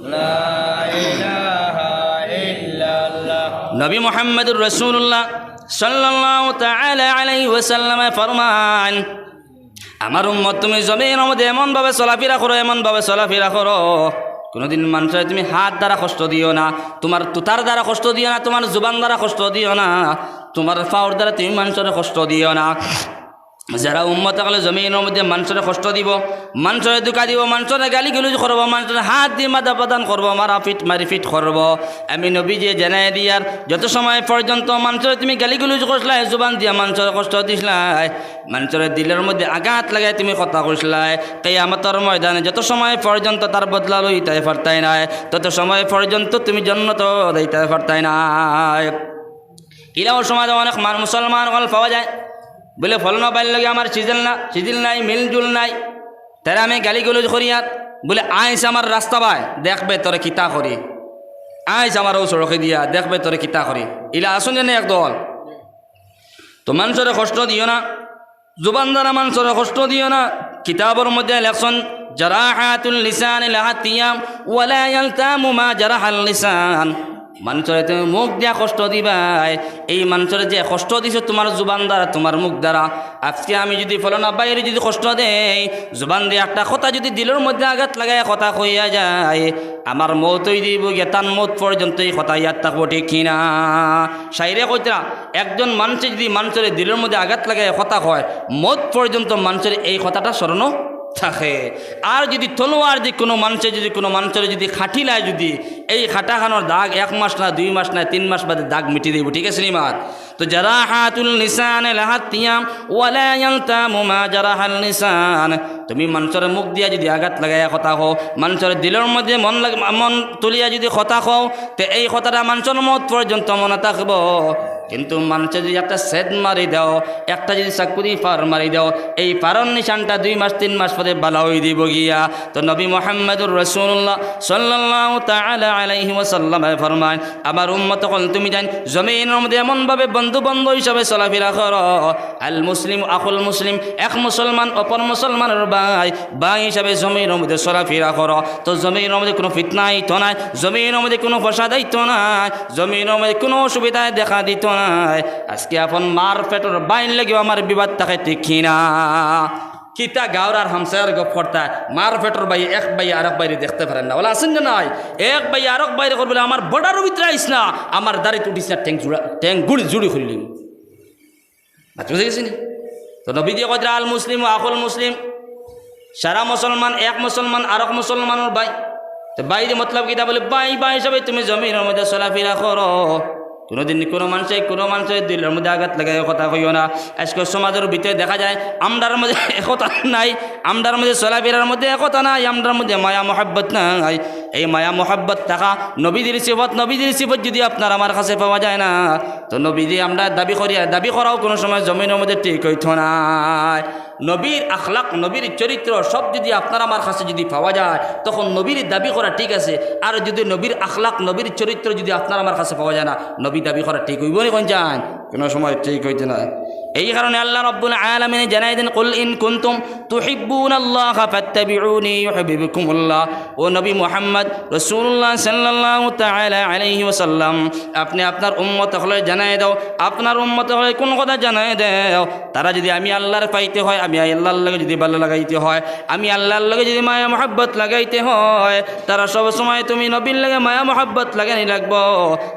লা ইলাহা ইল্লাল্লাহ। নবী মুহাম্মদুর রাসূলুল্লাহ সাল্লাল্লাহু তাআলা আলাইহি ওয়াসাল্লামে ফরমান, আমার উম্মত, তুমি জমিনর মধ্যে এমনভাবে চলাফিরা করো, এমনভাবে চলাফিরা করো, কুনুদিন মানষরে তুমি হাত দ্বারা কষ্ট দিও না, তুমার তুতার দ্বারা কষ্ট দিও না, তুমার জুবান দ্বারা কষ্ট দিও না, তুমার পাওর দ্বারা তুমি মানষরে কষ্ট দিও না। যারা উম্মত অকলে জমিনর মধ্যে মানষরে কষ্ট দিবো, মানষরে ধুকা দিবো, মানষরে গালি গুলুজ করবো, মানষরে হাত দি মাথা প্রদান করবো, মারা ফিট মারি ফিট করবো, আমি নবীজিয়ে জানাই দিয়ার, যত সময় পর্যন্ত মানষরে তুমি গালি গুলুজ করছলায়, জুবান দিয়া মানষরে কষ্ট দিছলায়, মানষরে দিলর মধ্যে আঘাত লাগাই তুমি কথা কইছলায়, কিয়ামতর ময়দানে যত সময় পর্যন্ত তার বদলা লইতায় পারতায় নায়, তত সময় পর্যন্ত তুমি জন্নতো যাইতায় পারতায় নায়। ইলাও সমাজে অনেক মান-, মুসলমান অকল পাওয়া যায়, বলে, "ফলনা ভাইর লগে আমার সিজিল না, সিজিল নাই, মিলজুল নাই, তারে আমি গালি গুলুজ করি আর, বলে, আইস আমার রাস্তা বায়, দেখবে তোরে কিতা করি, আইস আমার অউ সড়কে দিয়া, দেখবে তোরে কিতা করি।" ইলা আছইন জানি একদল। তো মানষরে কষ্ট দিও না, জুবান দ্বারা মানষরে কষ্ট দিও না। কিতাবর মধ্যে লেখছইন, "জারাহাতুল লিসানি লাহা তিয়াম, ওয়ালা ইয়ালতামু মা জারাহাল লিসান।" মানষরে তুমি মুখ দিয়া কষ্ট দিবায়, এই মানষরে যে কষ্ট দিছো তুমার জুবান দ্বারা, তুমার মুখ দ্বারা, আজকে আমি যুদি ফলনা ভাইরে যুদি কষ্ট দেই, জুবান দিয়া একটা কথা যুদি দিলর মধ্যে আঘাত লাগাইয়া কথা কইয়া যায়, আমার মউত অই দিবো গিয়া, তান মউত পর্যন্ত এই কথা ইয়াদ থাকবো, ঠিক কি না? শাইরে কইতরা, একজন মানষে যুদি মানষরে দিলর মধ্যে আঘাত লাগাইয়া কথা কয়, মউত পর্যন্ত মানষর এই কথাটা স্মরণো থাকে। আর যুদি তলোয়ার দি কুনু মানষে যুদি কুনু মানষরে যুদি কাটিলায় যুদি, এই কাটাখানর দাগ এক মাস না, দুই মাস না, তিন মাস বাদে দাগ মিটি দিবো, ঠিক আছে নি মাত? তো জারাহাতুল লিসানে লাহাত তিয়াম ওয়ালা ইয়ালতামু মা জারাহাল লিসান। তুমি মানষর মুখ দিয়া যুদি আঘাত লাগাইয়া কথা কও, মানষর দিলর মধ্যে মন লাগ-, মন তুলিয়া যুদি কথা কও, তে এই কথাটা মানষর মউত পর্যন্ত মনো থাকবো। কিন্তু মানষে যুদি একটা ছেদ মারি দেও, একটা যুদি চাকু দি ফার মারি দেও, এই ফারর নিশানটা দুই মাস তিন মাস পরে ভালা অই দিবো গিয়া। তো নবী মুহাম্মদুর রাসূলুল্লাহ সাল্লাল্লাহু তাআলা আলাইহি ওয়াসাল্লামে ফরমায়, আমার উম্মত অকল তুমি জান জমিনর মধ্যে এমনভাবে বন্ধু বান্ধব হিসাবে চলাফিরা করো, আল মুসলিম আখুল মুসলিম, এক মুসলমান অপর মুসলমানর ভাই, ভাই হিসাবে জমিনর মধ্যে চলাফিরা করো। তো জমিনর মধ্যে কুনু ফিতনা আইতো নায়, জমিনর মধ্যে কুনু ফসাদ আইতো নায়, জমিনর মধ্যে কুনু অসুবিধায় দেখা দিতো নায়। আজকে আপন মার পেটর ভাইর লাগিও আমার বিবাদ থাকে, ঠিক কি না? কিতা গাউর আর হামসায়ার গপ করতা, মার পেটর ভাই এক ভাই আরক ভাইরে দেখতে পারের না, অলা আছইন না নাই? এক ভাই আরক ভাইরে কর বলে, "আমার বর্ডারর ভিতরে আইস না, আমার দাড়িত উঠিস না, ঠ্যাং জুড়া, ঠ্যাং গুড়ি জুড়ি খুলি লিমু।" মাত বুঝা গেছে নি? তো নবীজিয়ে কইতরা, "আল মুসলিমু আখুল মুসলিম।" সারা মুসলমান এক মুসলমান আরক মুসলমানর ভাই। তো ভাইরে মতলব কিতা? বলে, "ভাই, ভাই হিসাবে তুমি জমিনর মধ্যে চলাফিরা করো। কুনুদিন কুনু মানষে কুনু মানষর দিলর মধ্যে আঘাত লাগাইয়া কথা কইও না।" আজকে সমাজর ভিতরে দেখা যায়, আমরার মধ্যে একতা নাই, আমরার মধ্যে চলাফিরার মধ্যে একতা নাই, আমরার মধ্যে মায়া মহব্বত নাই। এই মায়া মহব্বত থাকা, নবীজির সিফত, নবীজির সিফত যুদি আপনার আমার কাছে পাওয়া যায় না, তো নবীজি আমরা দাবি করি, আর দাবি করাও কুনু সময় জমিনর মধ্যে ঠিক অইতো নায়। নবীর আখলাক, নবীর চরিত্র সব যুদি আপনার আমার কাছে যুদি পাওয়া যায়, তখন নবীর দাবি করা ঠিক আছে। আর যুদি নবীর আখলাক, নবীর চরিত্র যুদি আপনার আমার কাছে পাওয়া যায় না, নবী দাবি করা ঠিক অইবো নি? কইন চাইন, কুনু সময় ঠিক অইতো নায়। এই কারণে আল্লাহ রাব্বুল আলামিন জানাই দেন, "কুল ইন কুনতুম তুহিব্বুনাল্লাহা ফাত্তাবিউনি ইউহিব্বুকুমুল্লাহ।" ও নবী মুহাম্মদ রাসূলুল্লাহ সাল্লাল্লাহু তাআলা আলাইহি ওয়াসাল্লাম, আপনি আপনার উম্মত অকলরে জানাই দাও, আপনার উম্মত অকলরে কোন কথা জানাই দাও? তারা যদি আমি আল্লাহর পাইতে হয়, আমি আল্লাহর লগে যদি ভালা লাগাইতে হয়, আমি আল্লাহর লগে যদি মায়া মহব্বত লাগাইতে হয়, তারা সব সময় তুমি নবীর লগে মায়া মহব্বত লাগানি লাগবো।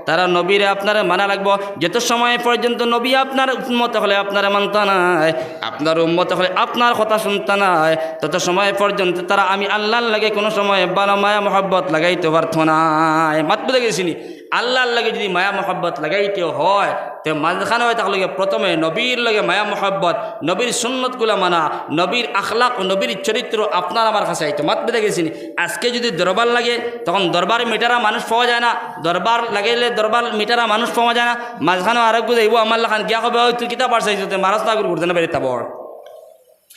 তারা নবীরে আপনারে মানা লাগবো। যত সময় পর্যন্ত নবী আপনার উম্মত অকলে আপনারে মানতা নায়, আপনার উম্মত অকলে আপনার কথা শুনতা নায়, তত সময় পর্যন্ত তারা আমি আল্লাহর লগে কোনো সময় ভালা মায়া মহব্বত লাগাইতে পারতো নায়। মাত বুঝা গেছে নি? আল্লাহর লগে যদি মায়া মহব্বত লাগাইতে হয়, তে মাঝখানো অইতা লাগবো গিয়া প্রথমে নবীর লগে মায়া মহব্বত, নবীর সুন্নতগুলা মানা, নবীর আখলাক ও নবীর চরিত্র আপনার আমার কাছে আইতো। মাত বুঝা গেছে নি? আজকে যদি দরবার লাগে, তখন দরবার মিটারা মানুষ পাওয়া যায় না, দরবার লাগাইলে দরবার মিটারা মানুষ পাওয়া যায় না। মাঝখানো আরোগ্য যাইবো আমার লাখান, গিয়া কইবো, "ওই তুই কিতা পারছস, তুই মারাস না গুরু করতে না বেরিয়ে তাবড়।"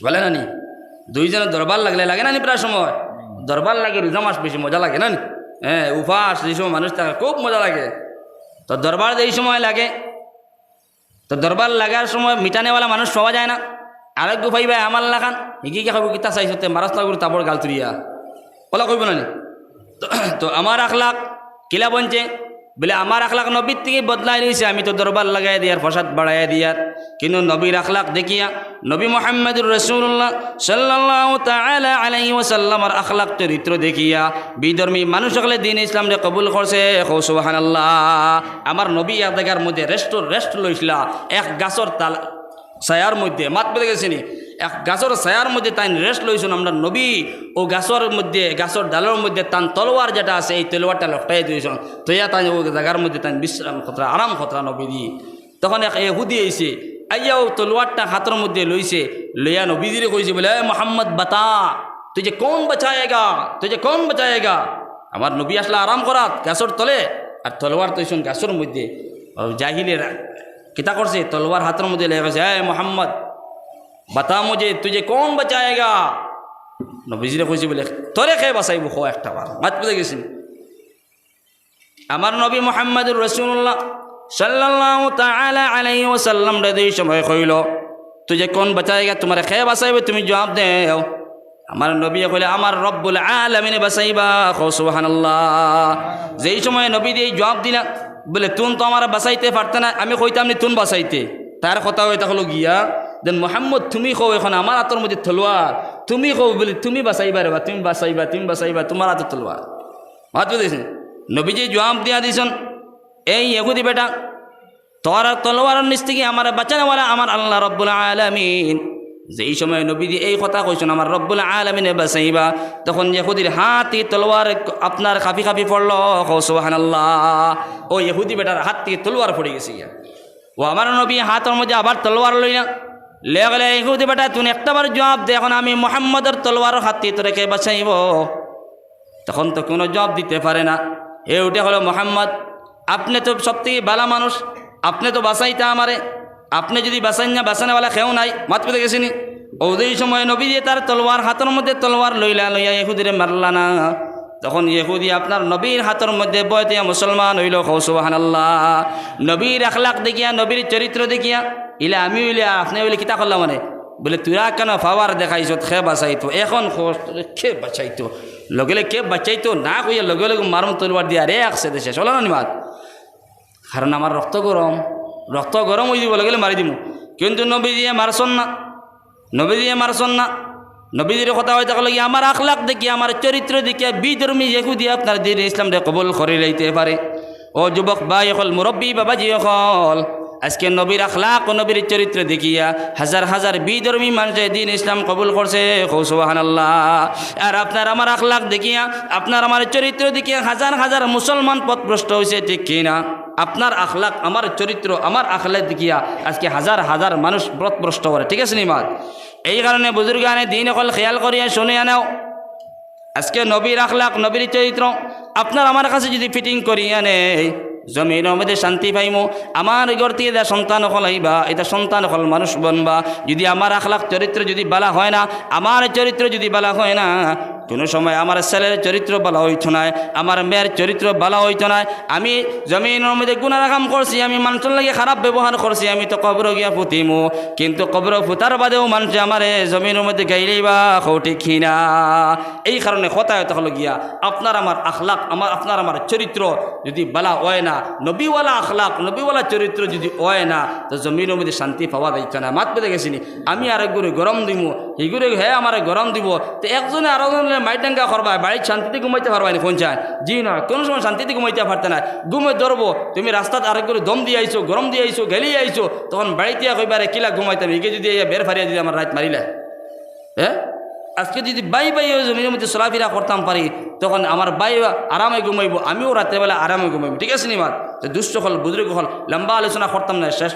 বলে না নি? দুইজনে দরবার লাগলে লাগে না নি প্রায় সময়? দরবার লাগে, রোজা মাস বেশি মজা লাগে না নি? হ্যাঁ, উপাস, যে সময় মানুষ থাকে, খুব মজা লাগে। তো দরবার যেই সময় লাগে, তো দরবার লাগার সময় মিটানেওয়ালা মানুষ পাওয়া যায় না। আরোগ্য পাইবা আমার লাখান, হিগি গিয়া কইবো, "কিতা চাইছো তে, মারাস না গুরু তাবড় গাল তুলিয়া।" ওলা কইবো না নি? তো, তো আমার আখলাক কিলা বনছে? বলে, "আমার আখলাক নবীর থেকে বদলাই রইছে, আমি তো দরবার লাগাই দিয়ার, প্রসাদ বাড়াই দিয়ার।" কিন্তু নবীর আখলাক দেখিয়া, নবী মুহাম্মদুর রাসূলুল্লাহ সাল্লাল্লাহু তাআলা আলাইহি ওয়াসাল্লামর আখলাক চরিত্র দেখিয়া বিধর্মী মানুষ অকলে দ্বীন ইসলামরে কবুল করছে। কও সুবহানাল্লাহ। আমার নবী এক জাগার মধ্যে রেস্ট, রেস্ট লইছিলা, এক গাছর তাল, ছায়ার মধ্যে, মাত বুঝা গেছে নি? এক গাছর ছায়ার মধ্যে তাইন রেস্ট লইছইন। আমরার নবী অউ গাছর মধ্যে, গাছর ডালর মধ্যে তান তলোয়ার যেটা আছে, এই তলোয়ারটা লটকাই দিছইন। থইয়া তাইন অউ জাগার মধ্যে তাইন বিশ্রাম করতরা, আরাম করতরা নবীজি। তখন এক ইহুদি আইছে, আইয়া অউ তলোয়ারটা হাতর মধ্যে লইছে, লইয়া নবীজিরে কইছে বলে, "এ মোহাম্মদ বাতা, তুঝে কৌন বাচায়েগা? তুঝে কৌন বাচায়েগা?" আমার নবী আসলা আরাম করাত গাছর তলে, আর তলোয়ার থইছইন গাছর মধ্যে। অউ জাহিলে রা-, কিতা করছে? তলোয়ার হাতর মধ্যে লইয়া কইছে, "এ মোহাম্মদ, বাতা মুঝে, তুঝে কৌন বাচায়েগা?" নবীজিরে কইছে বলে, "তোরে কে বাচাইবো, ক একটা বার।" মাত বুঝা গেছে নি? আমার নবী মুহাম্মদুর রাসূলুল্লাহ সাল্লাল্লাহু তাআলা আলাইহি ওয়াসাল্লামরে যেই সময় কইলো, "তুঝে কৌন বাচায়েগা?" তুমারে কে বাচাইবো, তুমি জবাব দেও। আমার নবীয়ে কইলে, "আমার রব্বুল আলামিনে বাচাইবা।" কও সুবহানাল্লাহ। যেই সময় নবীয়ে এই জবাব দিলা, বলে, "তুন তো আমারে বাচাইতে পারতে না, আমি কইতাম নি তুন বাচাইতে।" তার কথা অইতা অইলো গিয়া, দেন, "মোহাম্মদ, তুমি কও, এখন আমার হাতর মধ্যে তলোয়ার, তুমি কও, বলে, তুমি বাচাইবা রে বা, তুমি বাচাইবা, তুমি বাচাইবা, তুমার হাতর তলোয়ার।" মাত বুঝা গেছে নি? নবীজিয়ে জবাব দিয়া দিছইন, "এই ইহুদি বেটা, তোর তলোয়ারর নিচ থাকি আমারে বাচানেওয়ালা আমার আল্লাহ রব্বুল আলামিন।" যেই সময় নবীজি এই কথা কইছইন, "আমার রব্বুল আলামিনে বাচাইবা", তখন ইহুদির হাত থাকি তলোয়ার আপনার কাঁপি কাঁপি পড়লো। কও সুবহানাল্লাহ। অউ ইহুদি বেটার হাত থাকি তলোয়ার পড়ি গেছে গিয়া। অউ আমার নবী হাতর মধ্যে আবার তলোয়ার লইলা, লইয়া কইলা, "ইহুদি বেটা, তুই একটা বার জবাব দে, এখন আমি মুহাম্মদর তলোয়ারর হাত থাকি তোরে কে বাচাইবো?" তখন তো কুনু জবাব দিতে পারে না। হে উঠে কইলো, "মোহাম্মদ, আপনে তো সব থাকি ভালা মানুষ, আপনে তো বাচাইতা আমারে, আপনে যদি বাচাইন না, বাচানেওয়ালা কেউ নাই।" মাত বুঝা গেছে নি? অউ যেই সময় নবীজিয়ে তার তলোয়ার, হাতর মধ্যে তলোয়ার লইলা, লইয়া ইহুদিরে মারলা না, তখন ইহুদি আপনার নবীর হাতর মধ্যে ভয় পাইয়া মুসলমান অইলো। কও সুবহানাল্লাহ। নবীর আখলাক দেখিয়া, নবীর চরিত্র দেখিয়া, ইলা আমি অইলে, আপনে অইলে কিতা করলা মানে? বলে, "তুরা কেনে পাওয়ার দেখাইছত, কে বাচাইতো, এখন কও কে বাচাইতো?" লগে লগে কে বাচাইতো না কইয়া লগে লগে মারমু তলোয়ার দিয়া, আরে এক ছেদে শেষ। অইলো না নি মাত? কারণ আমার রক্ত গরম, রক্ত গরম অই যিবো, লগে লগে মারি দিমু। কিন্তু নবীজিয়ে মারছইন না, নবীজিয়ে মারছইন না। নবীজির কথা অইতা অইলো গিয়া, আমার আখলাক দেখিয়া, আমার চরিত্র দেখিয়া বিধর্মী ইহুদি আপনার দ্বীন ইসলামরে কবুল করিলাইতে পারে। ও যুবক ভাই অকল, মুরব্বি বাবাজি অকল, আজকে নবীর আখলাক ও নবীর চরিত্র দেখিয়া হাজার হাজার বিধর্মী মানষে দ্বীন ইসলাম কবুল করছে। কও সুবহানাল্লাহ। আর আপনার আমার আখলাক দেখিয়া, আপনার আমার চরিত্র দেখিয়া হাজার হাজার মুসলমান পথভ্রষ্ট অইছে, ঠিক কি না? আপনার আখলাক, আমার চরিত্র, আমার আখলাক দেখিয়া আজকে হাজার হাজার মানুষ পথভ্রষ্ট করে, ঠিক আছে নি মাত? এই কারণে বুজুর্গানে দ্বীন অকল খেয়াল করিয়া শুনিয়া নেও। আজকে নবীর আখলাক, নবীর চরিত্র আপনার আমার কাছে যদি ফিটিং করিয়া নেয়, জমিনর মধ্যে শান্তি পাইমু। আমার ঘর থাকি যে সন্তান অকল আইবা, ইতা সন্তান অকল মানুষ বনবা। যদি আমার আখলাক চরিত্র যদি ভালা হয় না, আমার চরিত্র যদি ভালা হয় না, কোনো সময় আমার ছেলের চরিত্র ভালা অইতো নায়, আমার মেয়ের চরিত্র ভালা অইতো নায়। আমি জমিনর মধ্যে গুনার কাম করছি, আমি মানষর লগে খারাপ ব্যবহার করছি, আমি তো কবরো গিয়া ফুতিমু। কিন্তু কবরো ফুতার বাদেও মানষে আমারে জমিনর মধ্যে গাইলিবা, কও ঠিক কি না? এই কারণে কথা অইতো অইলো গিয়া, আপনার আমার আখলাক, আমার, আপনার আমার চরিত্র যদি ভালা অয় না, নবীওয়ালা আখলাক, নবীওয়ালা চরিত্র যদি অয় না, তো জমিনর মধ্যে শান্তি পাওয়া যাইতো না। মাত বুঝে গেছি নি? আমি আরেকগুরে গরম দিমু, হিগুরে হে আমারে গরম দিবো, তো একজনে আরোজনরে মাইর দাঙ্গা করবায়, বাড়িত শান্তিতে ঘুমাইতা পারবায় নি? কইন চাইন? জি না, কোনো সময় শান্তিতে ঘুমাইতা পারতা নায়। ঘুমে ধরবো, তুমি রাস্তাত আরেকগুরে দম দিয়া আইছো, গরম দিয়া আইছো, গাইলিয়া আইছো, তখন বাড়িত আইয়া কইবা, "রে, কিলা ঘুমাইতাম, ইগে যদি আইয়া বেড় ফাড়িয়া যদি আমার রাইত মারিলায়।" হে, আজকে যদি ভাই ভাই অউ জমিনর মধ্যে চলাফিরা করতাম পারি, তখন আমার ভাই আরামে ঘুমাইবো, আমিও রাত্রেবেলা আরামে ঘুমাইমু। ঠিক আছে নি মাত? তো দুস্ত অকল, বুজুর্গ অকল, লম্বা আলোচনা করতাম না, শেষ